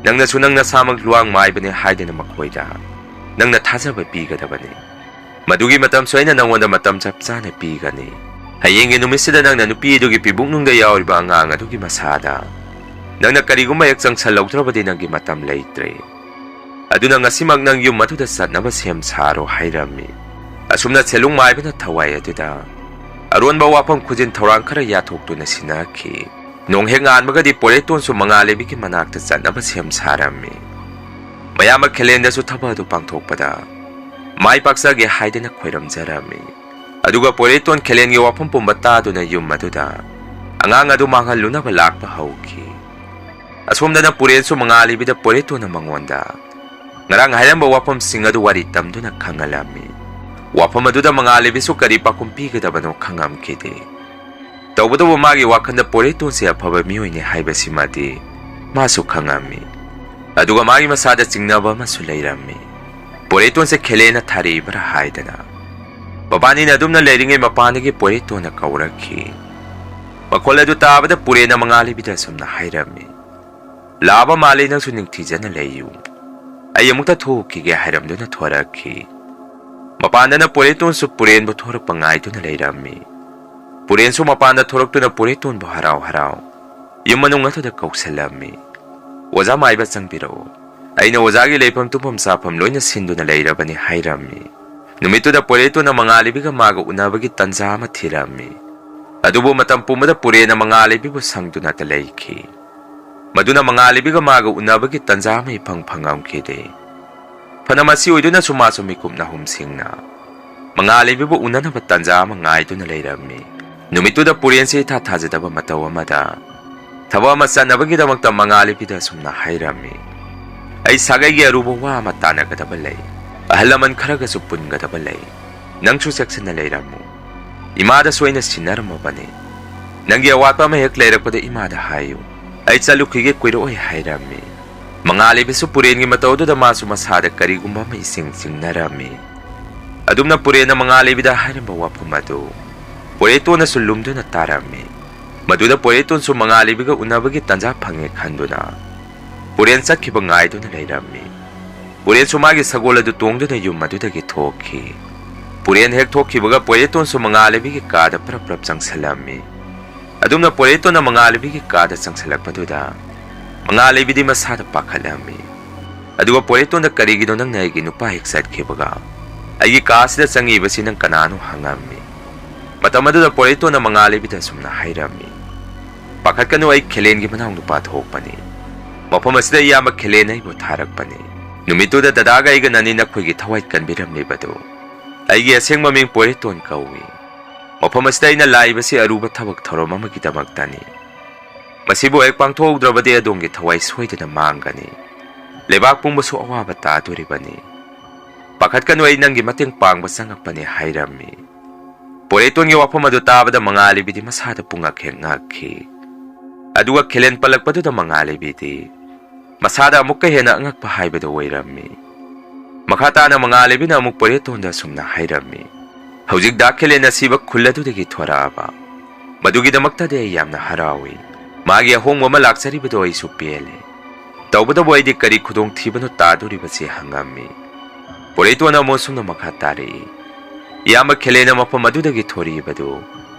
ꯅꯪꯅꯁꯨ ꯅꯪ ꯅꯁꯥꯃꯛ ꯂꯨꯋꯥꯡ ꯃꯥꯏꯕꯅꯤ ꯍꯥꯏꯗꯅ ꯃꯈꯣꯏꯗ ꯅꯪꯅ ꯊꯥꯖꯕ ꯄꯤꯒꯗꯕꯅꯤ꯫ ꯃꯗꯨꯒꯤ ꯃꯇꯝꯁꯨ ꯑꯩꯅ ꯅꯪꯉꯣꯟꯗ ꯃꯇꯝ ꯆꯞ ꯆꯥꯅ ꯄꯤꯒꯅꯤ꯫ ꯍꯌꯦꯡꯒꯤ ꯅꯨꯃꯤꯠꯁꯤꯗ ꯅꯪꯅ ꯅꯨꯄꯤ ꯑꯗꯨꯒꯤ ꯄꯤꯕꯨꯛꯅꯨꯡꯗ ꯌꯥꯎꯔꯤꯕ ꯑꯉꯥꯡ ꯑꯗꯨꯒꯤ ꯃꯁꯥꯗ ꯅꯪꯅ ꯀꯔꯤꯒꯨꯝꯕ ꯍꯦꯛ ꯆꯪꯁꯜꯍꯧꯗ꯭ꯔꯕꯗꯤ ꯅꯪꯒꯤ ꯃꯇꯝ ꯂꯩꯇ꯭ꯔꯦ꯫ ꯑꯗꯨꯅ ꯉꯁꯤꯃꯛ ꯅꯪ ꯌꯨꯝ ꯑꯗꯨꯗ ꯆꯠꯅꯕ ꯁꯦꯝ ꯁꯥꯔꯣ" ꯍꯥꯏꯔꯝꯃꯤ꯫ ꯑꯁꯨꯝꯅ ꯁꯦꯂꯨꯡ ꯃꯥꯏꯕꯅ ꯊꯋꯥꯏ ꯑꯗꯨꯗ ꯑꯔꯣꯟꯕ ꯋꯥꯐꯝ ꯈꯨꯖꯤꯟ ꯊꯧꯔꯥꯡ ꯈꯔ ꯌꯥꯊꯣꯛꯇꯨꯅ ꯁꯤꯟꯅꯈꯤ꯫ ꯅꯣꯡ ꯍꯦꯛ ꯉꯥꯟꯕꯒꯗꯤ ꯄꯣꯔꯦꯇꯣꯟꯁꯨ ꯃꯉꯥꯂꯩꯕꯤꯒꯤ ꯃꯅꯥꯛꯇ ꯆꯠꯅꯕ ꯁꯦꯝ ꯁꯥꯔꯝꯃꯤ꯫ ꯃꯌꯥꯝꯕ ꯈꯦꯂꯦꯟꯗꯁꯨ ꯊꯕꯛ ꯑꯗꯨ ꯄꯥꯡꯊꯣꯛꯄꯗ ꯃꯥꯏ ꯄꯥꯛꯆꯒꯦ ꯍꯥꯏꯗꯅ ꯈꯣꯏꯔꯝꯖꯔꯝꯃꯤ꯫ ꯑꯗꯨꯒ ꯄꯣꯔꯦꯇꯣꯟ ꯈꯦꯂꯦꯟꯒꯤ ꯋꯥꯐꯝ ꯄꯨꯝꯕ ꯇꯥꯗꯨꯅ ꯌꯨꯝ ꯑꯗꯨꯗ ꯑꯉꯥꯡ ꯑꯗꯨ ꯃꯥꯡꯍꯜꯂꯨꯅꯕ ꯂꯥꯛꯄ ꯍꯧꯈꯤ꯫ ꯑꯁꯣꯝꯗꯅ ꯄꯨꯔꯦꯟꯁꯨ ꯃꯉꯥꯂꯩꯕꯤꯗ ꯄꯣꯔꯦꯇꯣꯟꯅ ꯃꯉꯣꯟꯗ ꯉꯔꯥꯡ ꯍꯥꯏꯔꯝꯕ ꯋꯥꯐꯝꯁꯤꯡ ꯑꯗꯨ ꯋꯥꯔꯤ ꯇꯝꯗꯨꯅ ꯈꯪꯍꯜꯂꯝꯃꯤ꯫ ꯋꯥꯐꯝ ꯑꯗꯨꯗ ꯃꯉꯥꯂꯩꯕꯤꯁꯨ ꯀꯔꯤ ꯄꯥꯎꯈꯨꯝ ꯄꯤꯒꯗꯕꯅꯣ ꯈꯪꯉꯝꯈꯤꯗꯦ꯫ ꯇꯧꯕꯇꯕꯨ ꯃꯥꯒꯤ ꯋꯥꯈꯜꯗ ꯄꯣꯔꯦꯇꯣꯟꯁꯦ ꯑꯐꯕ ꯃꯤꯑꯣꯏꯅꯤ ꯍꯥꯏꯕꯁꯤꯃꯗꯤ ꯃꯥꯁꯨ ꯈꯪꯉꯝꯃꯤ꯫ ꯑꯗꯨꯒ ꯃꯥꯒꯤ ꯃꯁꯥꯗ ꯆꯤꯡꯅꯕ ꯑꯃꯁꯨ ꯂꯩꯔꯝꯃꯤ꯫ ꯄꯣꯔꯦꯇꯣꯟꯁꯦ ꯈꯦꯂꯦꯟꯅ ꯊꯥꯔꯛꯏꯕ꯭ꯔꯥ ꯍꯥꯏꯗꯅ꯫ ꯃꯕꯥꯅꯤꯅ ꯑꯗꯨꯝꯅ ꯂꯩꯔꯤꯉꯩ ꯃꯄꯥꯟꯗꯒꯤ ꯄꯣꯔꯦꯇꯣꯟꯅ ꯀꯧꯔꯛꯈꯤ, ꯃꯈꯣꯜ ꯑꯗꯨ ꯇꯥꯕꯗ ꯄꯨꯔꯦꯟꯅ ꯃꯉꯥꯜꯂꯩꯕꯤꯗ ꯑꯁꯨꯝꯅ ꯍꯥꯏꯔꯝꯃꯤ, "ꯂꯥꯛꯑꯕ ꯃꯥꯜꯂꯤ, ꯅꯪꯁꯨ ꯅꯤꯡꯊꯤꯖꯅ ꯂꯩꯌꯨ꯫ ꯑꯩ ꯑꯃꯨꯛꯇ ꯊꯣꯛꯎꯈꯤꯒꯦ," ꯍꯥꯏꯔꯝꯗꯨꯅ ꯊꯣꯔꯛꯈꯤ꯫ ꯃꯄꯥꯟꯗꯅ ꯄꯣꯏꯔꯩꯇꯣꯟꯁꯨ ꯄꯨꯔꯦꯟꯕꯨ ꯊꯣꯔꯛꯄ ꯉꯥꯏꯗꯨꯅ ꯂꯩꯔꯝꯃꯤ꯫ ꯄꯨꯔꯦꯟꯁꯨ ꯃꯄꯥꯟꯗ ꯊꯣꯔꯛꯇꯨꯅ ꯄꯣꯏꯔꯩꯇꯣꯟꯕꯨ ꯍꯔꯥꯎ ꯍꯔꯥꯎ ꯌꯨꯝ ꯃꯅꯨꯡ ꯑꯗꯨꯗ ꯀꯧꯁꯜꯂꯝꯃꯤ꯫ "ꯑꯣꯖꯥ ꯃꯥꯏꯕ, ꯆꯪꯕꯤꯔꯛꯎ꯫ ꯑꯩꯅ ꯑꯣꯖꯥꯒꯤ ꯂꯩꯐꯝ ꯇꯨꯝꯐꯝ ꯆꯥꯐꯝ ꯂꯣꯏꯅ ꯁꯤꯟꯗꯨꯅ ꯂꯩꯔꯕꯅꯤ," ꯍꯥꯏꯔꯝꯃꯤ꯫ ꯅꯨꯃꯤꯠꯇꯨꯗ ꯄꯣꯏꯔꯩꯇꯣꯟꯅ ꯃꯉꯥꯜꯂꯩꯕꯤꯒ ꯃꯥꯒ ꯎꯅꯕꯒꯤ ꯇꯟꯖꯥ ꯑꯃ ꯊꯤꯔꯝꯃꯤ꯫ ꯑꯗꯨꯕꯨ ꯃꯇꯝ ꯄꯨꯝꯕꯗ ꯄꯨꯔꯦꯟꯅ ꯃꯉꯥꯜꯂꯩꯕꯤꯕꯨ ꯁꯪꯗꯨꯅꯇ ꯂꯩꯈꯤ꯫ ꯃꯗꯨꯅ ꯃꯉꯥꯜꯂꯩꯕꯤꯒ ꯃꯥꯒ ꯎꯅꯕꯒꯤ ꯇꯟꯖꯥ ꯑꯃ ꯏꯐꯪ ꯐꯪꯉꯝꯈꯤꯗꯦ꯫ ꯐꯅ ꯃꯁꯤ ꯑꯣꯏꯗꯨꯅꯁꯨ ꯃꯥꯁꯨ ꯃꯤꯀꯨꯞ ꯅꯥꯍꯨꯝ ꯁꯤꯡꯅ ꯃꯉꯥꯜꯂꯩꯕꯤꯕꯨ ꯎꯅꯅꯕ ꯇꯟꯖꯥ ꯑꯃ ꯉꯥꯏꯗꯨꯅ ꯂꯩꯔꯝꯃꯤ꯫ ꯅꯨꯃꯤꯠꯇꯨꯗ ꯄꯨꯔꯦꯟꯁꯤ ꯏꯊꯥ ꯊꯥꯖꯗꯕ ꯃꯇꯧ ꯑꯃꯗ ꯊꯕꯛ ꯑꯃ ꯆꯠꯅꯕꯒꯤꯗꯃꯛꯇ ꯃꯉꯥꯜꯂꯩꯕꯤꯗ ꯑꯁꯨꯝꯅ ꯍꯥꯏꯔꯝꯃꯤ, "ꯑꯩ ꯁꯥꯒꯩꯒꯤ ꯑꯔꯨꯕ ꯋꯥ ꯑꯃ ꯇꯥꯟꯅꯒꯗꯕ ꯂꯩ꯫ ꯑꯍꯜ ꯂꯃꯟ ꯈꯔꯒꯁꯨ ꯄꯨꯟꯒꯗꯕ ꯂꯩ꯫ ꯅꯪꯁꯨ ꯆꯦꯛꯁꯤꯟꯅ ꯂꯩꯔꯝꯃꯨ꯫ ꯏꯃꯥꯗꯁꯨ ꯑꯩꯅ ꯁꯤꯟꯅꯔꯝꯃꯕꯅꯤ꯫ ꯅꯪꯒꯤ ꯑꯋꯥꯠꯄ ꯑꯃ ꯍꯦꯛ ꯂꯩꯔꯛꯄꯗ ꯏꯃꯥꯗ ꯍꯥꯏꯌꯨ꯫ ꯑꯩ ꯆꯠꯂꯨꯈꯤꯒꯦ, ꯀꯨꯏꯔꯛꯑꯣꯏ," ꯍꯥꯏꯔꯝꯃꯤ꯫ ꯃꯉꯥꯜꯂꯩꯕꯤꯁꯨ ꯄꯨꯔꯦꯟꯒꯤ ꯃꯇꯧ ꯑꯗꯨꯗ ꯃꯥꯁꯨ ꯃꯁꯥꯗ ꯀꯔꯤꯒꯨꯝꯕ ꯑꯃ ꯏꯁꯤꯡ ꯆꯤꯡꯅꯔꯝꯃꯤ꯫ ꯑꯗꯨꯝꯅ ꯄꯨꯔꯦꯟꯅ ꯃꯉꯥꯜꯂꯩꯕꯤꯗ ꯍꯥꯏꯔꯝꯕ ꯋꯥꯐꯝ ꯑꯗꯨ ꯄꯣꯏꯔꯩꯇꯣꯟꯅꯁꯨ ꯂꯨꯝꯗꯨꯅ ꯇꯥꯔꯝꯃꯤ꯫ ꯃꯗꯨꯗ ꯄꯣꯏꯔꯩꯇꯣꯟꯁꯨ ꯃꯉꯥꯜꯂꯩꯕꯤꯒ ꯎꯅꯕꯒꯤ ꯇꯟꯖꯥ ꯐꯪꯉꯦ ꯈꯟꯗꯨꯅ ꯄꯨꯔꯦꯟ ꯆꯠꯈꯤꯕ ꯉꯥꯏꯗꯨꯅ ꯂꯩꯔꯝꯃꯤ꯫ ꯄꯨꯔꯦꯟꯁꯨ ꯃꯥꯒꯤ ꯁꯒꯣꯜ ꯑꯗꯨ ꯇꯣꯡꯗꯨꯅ ꯌꯨꯝ ꯑꯗꯨꯗꯒꯤ ꯊꯣꯛꯈꯤ꯫ ꯄꯨꯔꯦꯟ ꯍꯦꯛ ꯊꯣꯛꯈꯤꯕꯒ ꯄꯣꯏꯔꯩꯇꯣꯟꯁꯨ ꯃꯉꯥꯜꯂꯩꯕꯤꯒꯤ ꯀꯥꯗ ꯄ꯭ꯔꯞ ꯄ꯭ꯔꯞ ꯆꯪꯁꯤꯜꯂꯝꯃꯤ꯫ ꯑꯗꯨꯝꯅ ꯄꯣꯏꯔꯩꯇꯣꯟꯅ ꯃꯉꯥꯜꯂꯩꯕꯤꯒꯤ ꯀꯥꯗ ꯆꯪꯁꯤꯜꯂꯛꯄꯗꯨꯗ ꯃꯉꯥꯜꯂꯩꯕꯤꯗꯤ ꯃꯁꯥꯗ ꯄꯥꯈꯠꯂꯝꯃꯤ꯫ ꯑꯗꯨꯒ ꯄꯣꯏꯔꯩꯇꯣꯟꯗ, "ꯀꯔꯤꯒꯤꯅꯣ ꯅꯪꯅ ꯑꯩꯒꯤ ꯅꯨꯄꯥ ꯍꯦꯛ ꯆꯠꯈꯤꯕꯒ ꯑꯩꯒꯤ ꯀꯥ ꯑꯁꯤꯗ ꯆꯪꯉꯤꯕꯁꯤ ꯅꯪ ꯀꯅꯥꯅꯣ?" ꯍꯪꯉꯝꯃꯤ꯫ ꯃꯇꯝ ꯑꯗꯨꯗ ꯄꯣꯏꯔꯩꯇꯣꯟꯅ ꯃꯉꯥꯜꯂꯩꯕꯤꯗ ꯑꯁꯨꯝꯅ ꯍꯥꯏꯔꯝꯃꯤ, "ꯄꯥꯈꯠꯀꯅꯨ, ꯑꯩ ꯈꯦꯂꯦꯟꯒꯤ ꯃꯅꯥꯎ ꯅꯨꯄꯥ ꯊꯣꯛꯄꯅꯤ꯫ ꯃꯐꯝ ꯑꯁꯤꯗ ꯏꯌꯥꯝꯕ ꯈꯦꯂꯦꯟꯅ ꯑꯩꯕꯨ ꯊꯥꯔꯛꯄꯅꯤ꯫ ꯅꯨꯃꯤꯠꯇꯨꯗ ꯗꯗꯥꯒ ꯑꯩꯒ ꯅꯅꯤ ꯅꯈꯣꯏꯒꯤ ꯊꯋꯥꯏ ꯀꯟꯕꯤꯔꯝꯂꯤꯕꯗꯨ꯫ ꯑꯩꯒꯤ ꯑꯁꯦꯡꯕ ꯃꯤꯡ ꯄꯣꯏꯔꯩꯇꯣꯟ ꯀꯧꯏ꯫ ꯃꯐꯝ ꯑꯁꯤꯗ ꯑꯩꯅ ꯂꯥꯛꯏꯕꯁꯤ ꯑꯔꯨꯕ ꯊꯕꯛ ꯊꯧꯔꯝ ꯑꯃꯒꯤꯗꯃꯛꯇꯅꯤ꯫ ꯃꯁꯤꯕꯨ ꯍꯦꯛ ꯄꯥꯡꯊꯣꯛꯍꯧꯗ꯭ꯔꯕꯗꯤ ꯑꯗꯣꯝꯒꯤ ꯊꯋꯥꯏ ꯁꯣꯏꯗꯅ ꯃꯥꯡꯒꯅꯤ꯫ ꯂꯩꯕꯥꯛ ꯄꯨꯝꯕꯁꯨ ꯑꯋꯥꯕ ꯇꯥꯗꯣꯔꯤꯕꯅꯤ꯫ ꯄꯥꯈꯠꯀꯅꯨ, ꯑꯩ ꯅꯪꯒꯤ ꯃꯇꯦꯡ ꯄꯥꯡꯕ ꯆꯪꯉꯛꯄꯅꯤ," ꯍꯥꯏꯔꯝꯃꯤ꯫ ꯄꯣꯏꯔꯩꯇꯣꯟꯒꯤ ꯋꯥꯐꯝ ꯑꯗꯨ ꯇꯥꯕꯗ ꯃꯉꯥꯜꯂꯩꯕꯤꯗꯤ ꯃꯁꯥꯗ ꯄꯨꯡꯉꯛ ꯍꯦꯛ ꯉꯛꯈꯤ꯫ ꯑꯗꯨꯒ ꯈꯦꯂꯦꯟ ꯄꯜꯂꯛꯄꯗꯨꯗ ꯃꯉꯥꯜꯂꯩꯕꯤꯗꯤ ꯃꯁꯥꯗ ꯑꯃꯨꯛꯀ ꯍꯦꯟꯅ ꯑꯉꯛꯄ ꯍꯥꯏꯕꯗꯨ ꯑꯣꯏꯔꯝꯃꯤ꯫ ꯃꯈꯥ ꯇꯥꯅ ꯃꯉꯥꯜꯂꯩꯕꯤꯅ ꯑꯃꯨꯛ ꯄꯣꯏꯔꯩꯇꯣꯟꯗ ꯑꯁꯨꯝꯅ ꯍꯥꯏꯔꯝꯃꯤ, "ꯍꯧꯖꯤꯛ ꯗꯥ ꯈꯦꯂꯦꯟ ꯑꯁꯤꯕ ꯈꯨꯜ ꯑꯗꯨꯗꯒꯤ ꯊꯣꯔꯛꯑꯕ ꯃꯗꯨꯒꯤꯗꯃꯛꯇꯗꯤ ꯑꯩ ꯌꯥꯝꯅ ꯍꯔꯥꯎꯏ꯫ ꯃꯥꯒꯤ ꯑꯍꯣꯡꯕ ꯑꯃ ꯂꯥꯛꯆꯔꯤꯕꯗꯣ ꯑꯩꯁꯨ ꯄꯦꯜꯂꯦ꯫ ꯇꯧꯕꯇꯕꯨ ꯑꯩꯗꯤ ꯀꯔꯤ ꯈꯨꯗꯣꯡꯊꯤꯕꯅꯣ ꯇꯥꯗꯣꯔꯤꯕꯁꯤ ꯍꯪꯉꯝꯃꯤ꯫ ꯄꯣꯔꯩꯇꯣꯟꯅ ꯑꯃꯨꯛ ꯁꯨꯝꯅ ꯃꯈꯥ ꯇꯥꯔꯛꯏ, "ꯏꯌꯥꯝꯕ ꯈꯦꯂꯦꯟꯅ ꯃꯐꯝ ꯑꯗꯨꯗꯒꯤ ꯊꯣꯔꯛꯏꯕꯗꯨ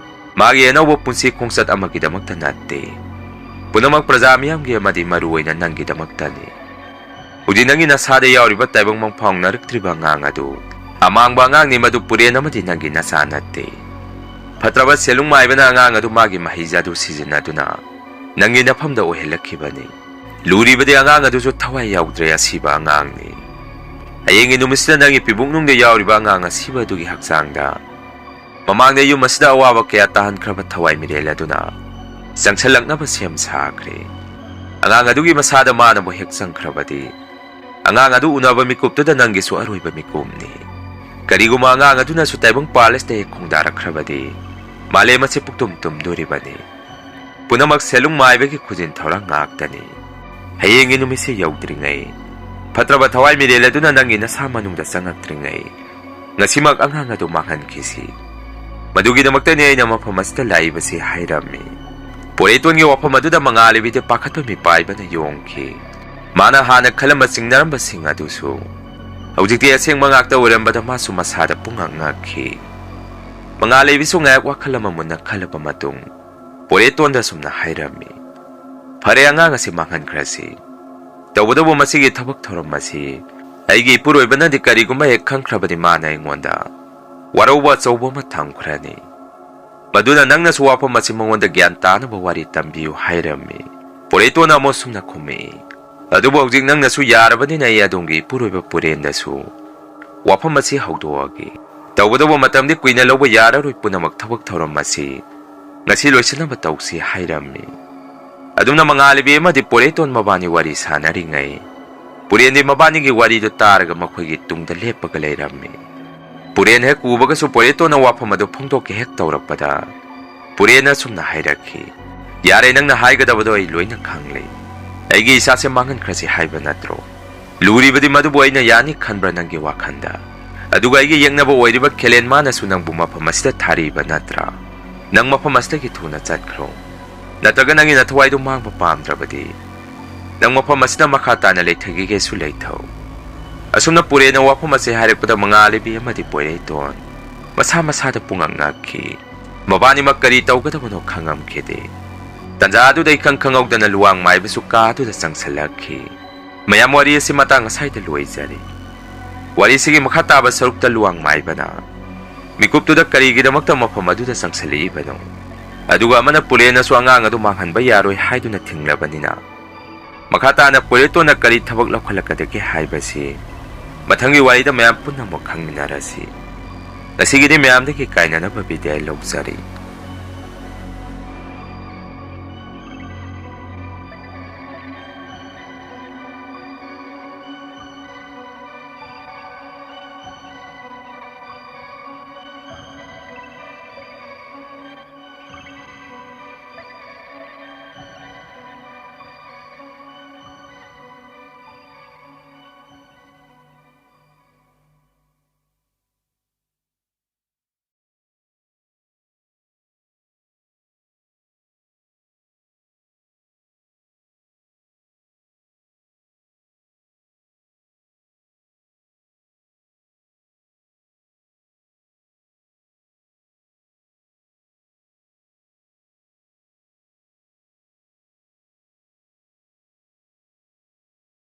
ꯃꯥꯒꯤ ꯑꯅꯧꯕ ꯄꯨꯟꯁꯤ ꯈꯣꯡꯆꯠ ꯑꯃꯒꯤꯗꯃꯛꯇ ꯅꯠꯇꯦ꯫ ꯄꯨꯝꯅꯃꯛ ꯄ꯭ꯔꯖꯥ ꯃꯤꯌꯥꯝꯒꯤ ꯑꯃꯗꯤ ꯃꯔꯨꯑꯣꯏꯅ ꯅꯪꯒꯤꯗꯃꯛꯇꯅꯤ꯫ ꯍꯧꯖꯤꯛ ꯅꯪꯒꯤ ꯅꯁꯥꯗ ꯌꯥꯎꯔꯤꯕ ꯇꯥꯏꯕꯪ ꯃꯪꯐꯥꯎꯅꯔꯛꯇ꯭ꯔꯤꯕ ꯑꯉꯥꯡ ꯑꯗꯨ ꯑꯃꯥꯡꯕ ꯑꯉꯥꯡꯅꯤ, ꯃꯗꯨ ꯄꯨꯔꯦꯟ ꯑꯃꯗꯤ ꯅꯪꯒꯤ ꯅꯆꯥ ꯅꯠꯇꯦ꯫ ꯐꯠꯇ꯭ꯔꯕ ꯁꯦꯂꯨꯡ ꯃꯥꯏꯕꯅ ꯑꯉꯥꯡ ꯑꯗꯨ ꯃꯥꯒꯤ ꯃꯍꯩꯖꯥꯗꯨ ꯁꯤꯖꯤꯟꯅꯗꯨꯅ ꯅꯪꯒꯤ ꯅꯐꯝꯗ ꯑꯣꯏꯍꯜꯂꯛꯈꯤꯕꯅꯤ꯫ ꯂꯨꯔꯤꯕꯗꯤ ꯑꯉꯥꯡ ꯑꯗꯨꯁꯨ ꯊꯋꯥꯏ ꯌꯥꯎꯗ꯭ꯔꯦ ꯑꯁꯤꯕ ꯑꯉꯥꯡꯅꯤ꯫ ꯍꯌꯦꯡꯒꯤ ꯅꯨꯃꯤꯠꯁꯤꯗ ꯅꯪꯒꯤ ꯄꯤꯕꯨꯡꯅꯨꯡꯗ ꯌꯥꯎꯔꯤꯕ ꯑꯉꯥꯡ ꯑꯁꯤꯕ ꯑꯗꯨꯒꯤ ꯍꯛꯆꯥꯡꯗ ꯃꯃꯥꯡꯗ ꯌꯨꯝ ꯑꯁꯤꯗ ꯑꯋꯥꯕ ꯀꯌꯥ ꯇꯥꯍꯟꯈ꯭ꯔꯕ ꯊꯋꯥꯏ ꯃꯤꯔꯦꯜ ꯑꯗꯨꯅ ꯆꯪꯁꯜꯂꯛꯅꯕ ꯁꯦꯝ ꯁꯥꯈ꯭ꯔꯦ꯫ ꯑꯉꯥꯡ ꯑꯗꯨꯒꯤ ꯃꯁꯥꯗ ꯃꯥꯅꯕꯨ ꯍꯦꯛ ꯆꯪꯈ꯭ꯔꯕꯗꯤ, ꯑꯉꯥꯡ ꯑꯗꯨ ꯎꯅꯕ ꯃꯤꯀꯨꯞꯇꯨꯗ ꯅꯪꯒꯤꯁꯨ ꯑꯔꯣꯏꯕ ꯃꯤꯀꯨꯞꯅꯤ꯫ ꯀꯔꯤꯒꯨꯝꯕ ꯑꯉꯥꯡ ꯑꯗꯨꯅꯁꯨ ꯇꯥꯏꯕꯪ ꯄꯥꯂꯦꯁꯇ ꯍꯦꯛ ꯈꯣꯡꯗꯥꯔꯛꯈ꯭ꯔꯕꯗꯤ, ꯃꯥꯂꯦꯝ ꯑꯁꯤ ꯄꯨꯛꯇꯨꯝ ꯇꯨꯝꯗꯣꯔꯤꯕꯅꯤ꯫ ꯄꯨꯝꯅꯃꯛ ꯁꯦꯂꯨꯡ ꯃꯥꯏꯕꯒꯤ ꯈꯨꯖꯤꯟ ꯊꯧꯔꯥꯡ ꯉꯥꯛꯇꯅꯤ꯫ ꯍꯌꯦꯡꯒꯤ ꯅꯨꯃꯤꯠꯁꯤ ꯌꯧꯗ꯭ꯔꯤꯉꯩ, ꯐꯠꯇ꯭ꯔꯕ ꯊꯋꯥꯏ ꯃꯤꯔꯦꯜ ꯑꯗꯨꯅ ꯅꯪꯒꯤ ꯅꯁꯥ ꯃꯅꯨꯡꯗ ꯆꯪꯉꯛꯇ꯭ꯔꯤꯉꯩ, ꯉꯁꯤꯃꯛ ꯑꯉꯥꯡ ꯑꯗꯨ ꯃꯥꯡꯍꯟꯈꯤꯁꯤ꯫ ꯃꯗꯨꯒꯤꯗꯃꯛꯇꯅꯤ ꯑꯩꯅ ꯃꯐꯝ ꯑꯁꯤꯗ ꯂꯥꯛꯏꯕꯁꯤ" ꯍꯥꯏꯔꯝꯃꯤ꯫ ꯄꯣꯔꯦꯇꯣꯟꯒꯤ ꯋꯥꯐꯝ ꯑꯗꯨꯗ ꯃꯉꯥꯂꯩꯕꯤꯗꯤ ꯄꯥꯈꯠꯄ ꯃꯤꯄꯥꯏꯕꯅ ꯌꯣꯝꯈꯤ꯫ ꯃꯥꯅ ꯍꯥꯟꯅ ꯈꯜꯂꯝꯕ ꯆꯤꯡꯅꯔꯝꯕꯁꯤꯡ ꯑꯗꯨꯁꯨ ꯍꯧꯖꯤꯛꯇꯤ ꯑꯁꯦꯡꯕ ꯉꯥꯛꯇ ꯑꯣꯏꯔꯝꯕꯗ ꯃꯥꯁꯨ ꯃꯁꯥꯗ ꯄꯨꯡꯉꯛ ꯉꯛꯈꯤ꯫ ꯃꯉꯥꯂꯩꯕꯤꯁꯨ ꯉꯥꯏꯍꯥꯛ ꯋꯥꯈꯜ ꯑꯃ ꯃꯨꯟꯅ ꯈꯜꯂꯕ ꯃꯇꯨꯡ, ꯄꯣꯔꯦꯇꯣꯟꯗ ꯁꯨꯝꯅ ꯍꯥꯏꯔꯝꯃꯤ, "ꯐꯔꯦ, ꯑꯉꯥꯡ ꯑꯁꯤ ꯃꯥꯡꯍꯟꯈ꯭ꯔꯁꯤ꯫ ꯇꯧꯕꯇꯕꯨ ꯃꯁꯤꯒꯤ ꯊꯕꯛ ꯊꯧꯔꯝ ꯑꯁꯤ ꯑꯩꯒꯤ ꯏꯄꯨꯔꯣꯏꯕꯅꯗꯤ ꯀꯔꯤꯒꯨꯝꯕ ꯍꯦꯛ ꯈꯪꯈ꯭ꯔꯕꯗꯤ ꯃꯥꯅ ꯑꯩꯉꯣꯟꯗ ꯋꯥꯔꯧꯕ ꯑꯆꯧꯕ ꯑꯃ ꯊꯝꯈ꯭ꯔꯅꯤ꯫ ꯃꯗꯨꯅ ꯅꯪꯅꯁꯨ ꯋꯥꯐꯝ ꯑꯁꯤ ꯃꯉꯣꯟꯗ ꯒ꯭ꯌꯥꯟ ꯇꯥꯅꯕ ꯋꯥꯔꯤ ꯇꯝꯕꯤꯌꯨ" ꯍꯥꯏꯔꯝꯃꯤ꯫ ꯄꯣꯔꯦꯇꯣꯟꯅ ꯑꯃꯨꯛ ꯁꯨꯝꯅ ꯈꯨꯝꯃꯛꯏ, "ꯑꯗꯨꯕꯨ ꯍꯧꯖꯤꯛ ꯅꯪꯅꯁꯨ ꯌꯥꯔꯕꯅꯤꯅ ꯑꯩ ꯑꯗꯣꯝꯒꯤ ꯏꯄꯨꯔꯣꯏꯕ ꯄꯨꯔꯦꯟꯗꯁꯨ ꯋꯥꯐꯝ ꯑꯁꯤ ꯍꯧꯗꯣꯛꯑꯒꯦ꯫ ꯇꯧꯕꯇꯕꯨ ꯃꯇꯝꯗꯤ ꯀꯨꯏꯅ ꯂꯧꯕ ꯌꯥꯔꯔꯣꯏ, ꯄꯨꯝꯅꯃꯛ ꯊꯕꯛ ꯊꯧꯔꯝ ꯑꯁꯤ ꯉꯁꯤ ꯂꯣꯏꯁꯤꯟꯅꯕ ꯇꯧꯁꯤ" ꯍꯥꯏꯔꯝꯃꯤ꯫ ꯑꯗꯨꯝꯅ ꯃꯉꯥꯂꯩꯕꯤ ꯑꯃꯗꯤ ꯄꯣꯔꯦꯇꯣꯟ ꯃꯕꯥꯅꯤ ꯋꯥꯔꯤ ꯁꯥꯟꯅꯔꯤꯉꯩ, ꯄꯨꯔꯦꯟꯗꯤ ꯃꯕꯥꯅꯤꯒꯤ ꯋꯥꯔꯤꯗꯨ ꯇꯥꯔꯒ ꯃꯈꯣꯏꯒꯤ ꯇꯨꯡꯗ ꯂꯦꯞꯄꯒ ꯂꯩꯔꯝꯃꯤ꯫ ꯄꯨꯔꯦꯟ ꯍꯦꯛ ꯎꯕꯒꯁꯨ ꯄꯣꯔꯦꯇꯣꯟꯅ ꯋꯥꯐꯝ ꯑꯗꯨ ꯐꯣꯡꯗꯣꯛꯀꯦ ꯍꯦꯛ ꯇꯧꯔꯛꯄꯗ, ꯄꯨꯔꯦꯟꯅ ꯁꯨꯝꯅ ꯍꯥꯏꯔꯛꯈꯤ, "ꯌꯥꯔꯦ, ꯅꯪꯅ ꯍꯥꯏꯒꯗꯕꯗꯣ ꯑꯩ ꯂꯣꯏꯅ ꯈꯪꯂꯦ꯫ ꯑꯩꯒꯤ ꯏꯆꯥꯁꯦ ꯃꯥꯡꯍꯟꯈ꯭ꯔꯁꯤ ꯍꯥꯏꯕ ꯅꯠꯇ꯭ꯔꯣ? ꯂꯨꯔꯤꯕꯗꯤ ꯃꯗꯨꯕꯨ ꯑꯩꯅ ꯌꯥꯅꯤ ꯈꯟꯕ꯭ꯔꯥ ꯅꯪꯒꯤ ꯋꯥꯈꯟꯗ? ꯑꯗꯨꯒ ꯑꯩꯒꯤ ꯌꯦꯛꯅꯕ ꯑꯣꯏꯔꯤꯕ ꯈꯦꯂꯦꯟ ꯃꯥꯅꯁꯨ ꯅꯪꯕꯨ ꯃꯐꯝ ꯑꯁꯤꯗ ꯊꯥꯔꯤꯕ ꯅꯠꯇ꯭ꯔꯥ?" ꯅꯪ ꯃꯐꯝ ꯑꯁꯤꯗꯒꯤ ꯊꯨꯅ ꯆꯠꯈ꯭ꯔꯣ꯫ ꯅꯠꯇ꯭ꯔꯒ ꯅꯪꯒꯤ ꯅꯊꯋꯥꯏꯗꯨ ꯃꯥꯡꯕ ꯄꯥꯝꯗ꯭ꯔꯕꯗꯤ ꯅꯪ ꯃꯐꯝ ꯑꯁꯤꯗ ꯃꯈꯥ ꯇꯥꯅ ꯂꯩꯊꯒꯦꯒꯦꯁꯨ ꯂꯩꯊꯧ꯫ ꯑꯁꯨꯝꯅ ꯄꯨꯔꯦꯅ ꯋꯥꯐꯝ ꯑꯁꯤ ꯍꯥꯏꯔꯛꯄꯗ ꯃꯉꯥꯜꯂꯩꯕꯤ ꯑꯃꯗꯤ ꯄꯣꯏꯔꯩꯇꯣꯟ ꯃꯁꯥ ꯃꯁꯥꯗ ꯄꯨꯡꯉꯛ ꯉꯛꯈꯤ꯫ ꯃꯕꯥꯅꯤꯃꯛ ꯀꯔꯤ ꯇꯧꯒꯗꯕꯅꯣ ꯈꯪꯉꯝꯈꯤꯗꯦ꯫ ꯇꯟꯖꯥ ꯑꯗꯨꯗ ꯏꯈꯪ ꯈꯪꯍꯧꯗꯅ ꯂꯨꯋꯥꯡ ꯃꯥꯏꯕꯁꯨ ꯀꯥ ꯑꯗꯨꯗ ꯆꯪꯁꯤꯜꯂꯛꯈꯤ꯫ ꯃꯌꯥꯝ, ꯋꯥꯔꯤ ꯑꯁꯤ ꯃꯇꯥꯡ ꯑꯁꯥꯏꯗ ꯂꯣꯏꯖꯔꯦ꯫ ꯋꯥꯔꯤꯁꯤꯒꯤ ꯃꯈꯥ ꯇꯥꯕ ꯁꯔꯨꯛꯇ ꯂꯨꯋꯥꯡ ꯃꯥꯏꯕꯅ ꯃꯤꯀꯨꯞꯇꯨꯗ ꯀꯔꯤꯒꯤꯗꯃꯛꯇ ꯃꯐꯝ ꯑꯗꯨꯗ ꯆꯪꯁꯤꯜꯂꯛꯏꯕꯅꯣ, ꯑꯗꯨꯒ ꯑꯃꯅ ꯄꯨꯔꯦꯟꯅꯁꯨ ꯑꯉꯥꯡ ꯑꯗꯨ ꯃꯥꯡꯍꯟꯕ ꯌꯥꯔꯣꯏ ꯍꯥꯏꯗꯨꯅ ꯊꯤꯡꯂꯕꯅꯤꯅ ꯃꯈꯥ ꯇꯥꯅ ꯄꯣꯏꯔꯩꯇꯣꯟꯅ ꯀꯔꯤ ꯊꯕꯛ ꯂꯧꯈꯠꯂꯛꯀꯗꯒꯦ ꯍꯥꯏꯕꯁꯤ ꯃꯊꯪꯒꯤ ꯋꯥꯔꯤꯗ ꯃꯌꯥꯝ ꯄꯨꯟꯅ ꯑꯃꯨꯛ ꯈꯪꯃꯤꯟꯅꯔꯁꯤ꯫ ꯉꯁꯤꯒꯤꯗꯤ ꯃꯌꯥꯝꯗꯒꯤ ꯀꯥꯏꯅꯅꯕ ꯕꯤꯗꯥꯏ ꯂꯧꯖꯔꯤ꯫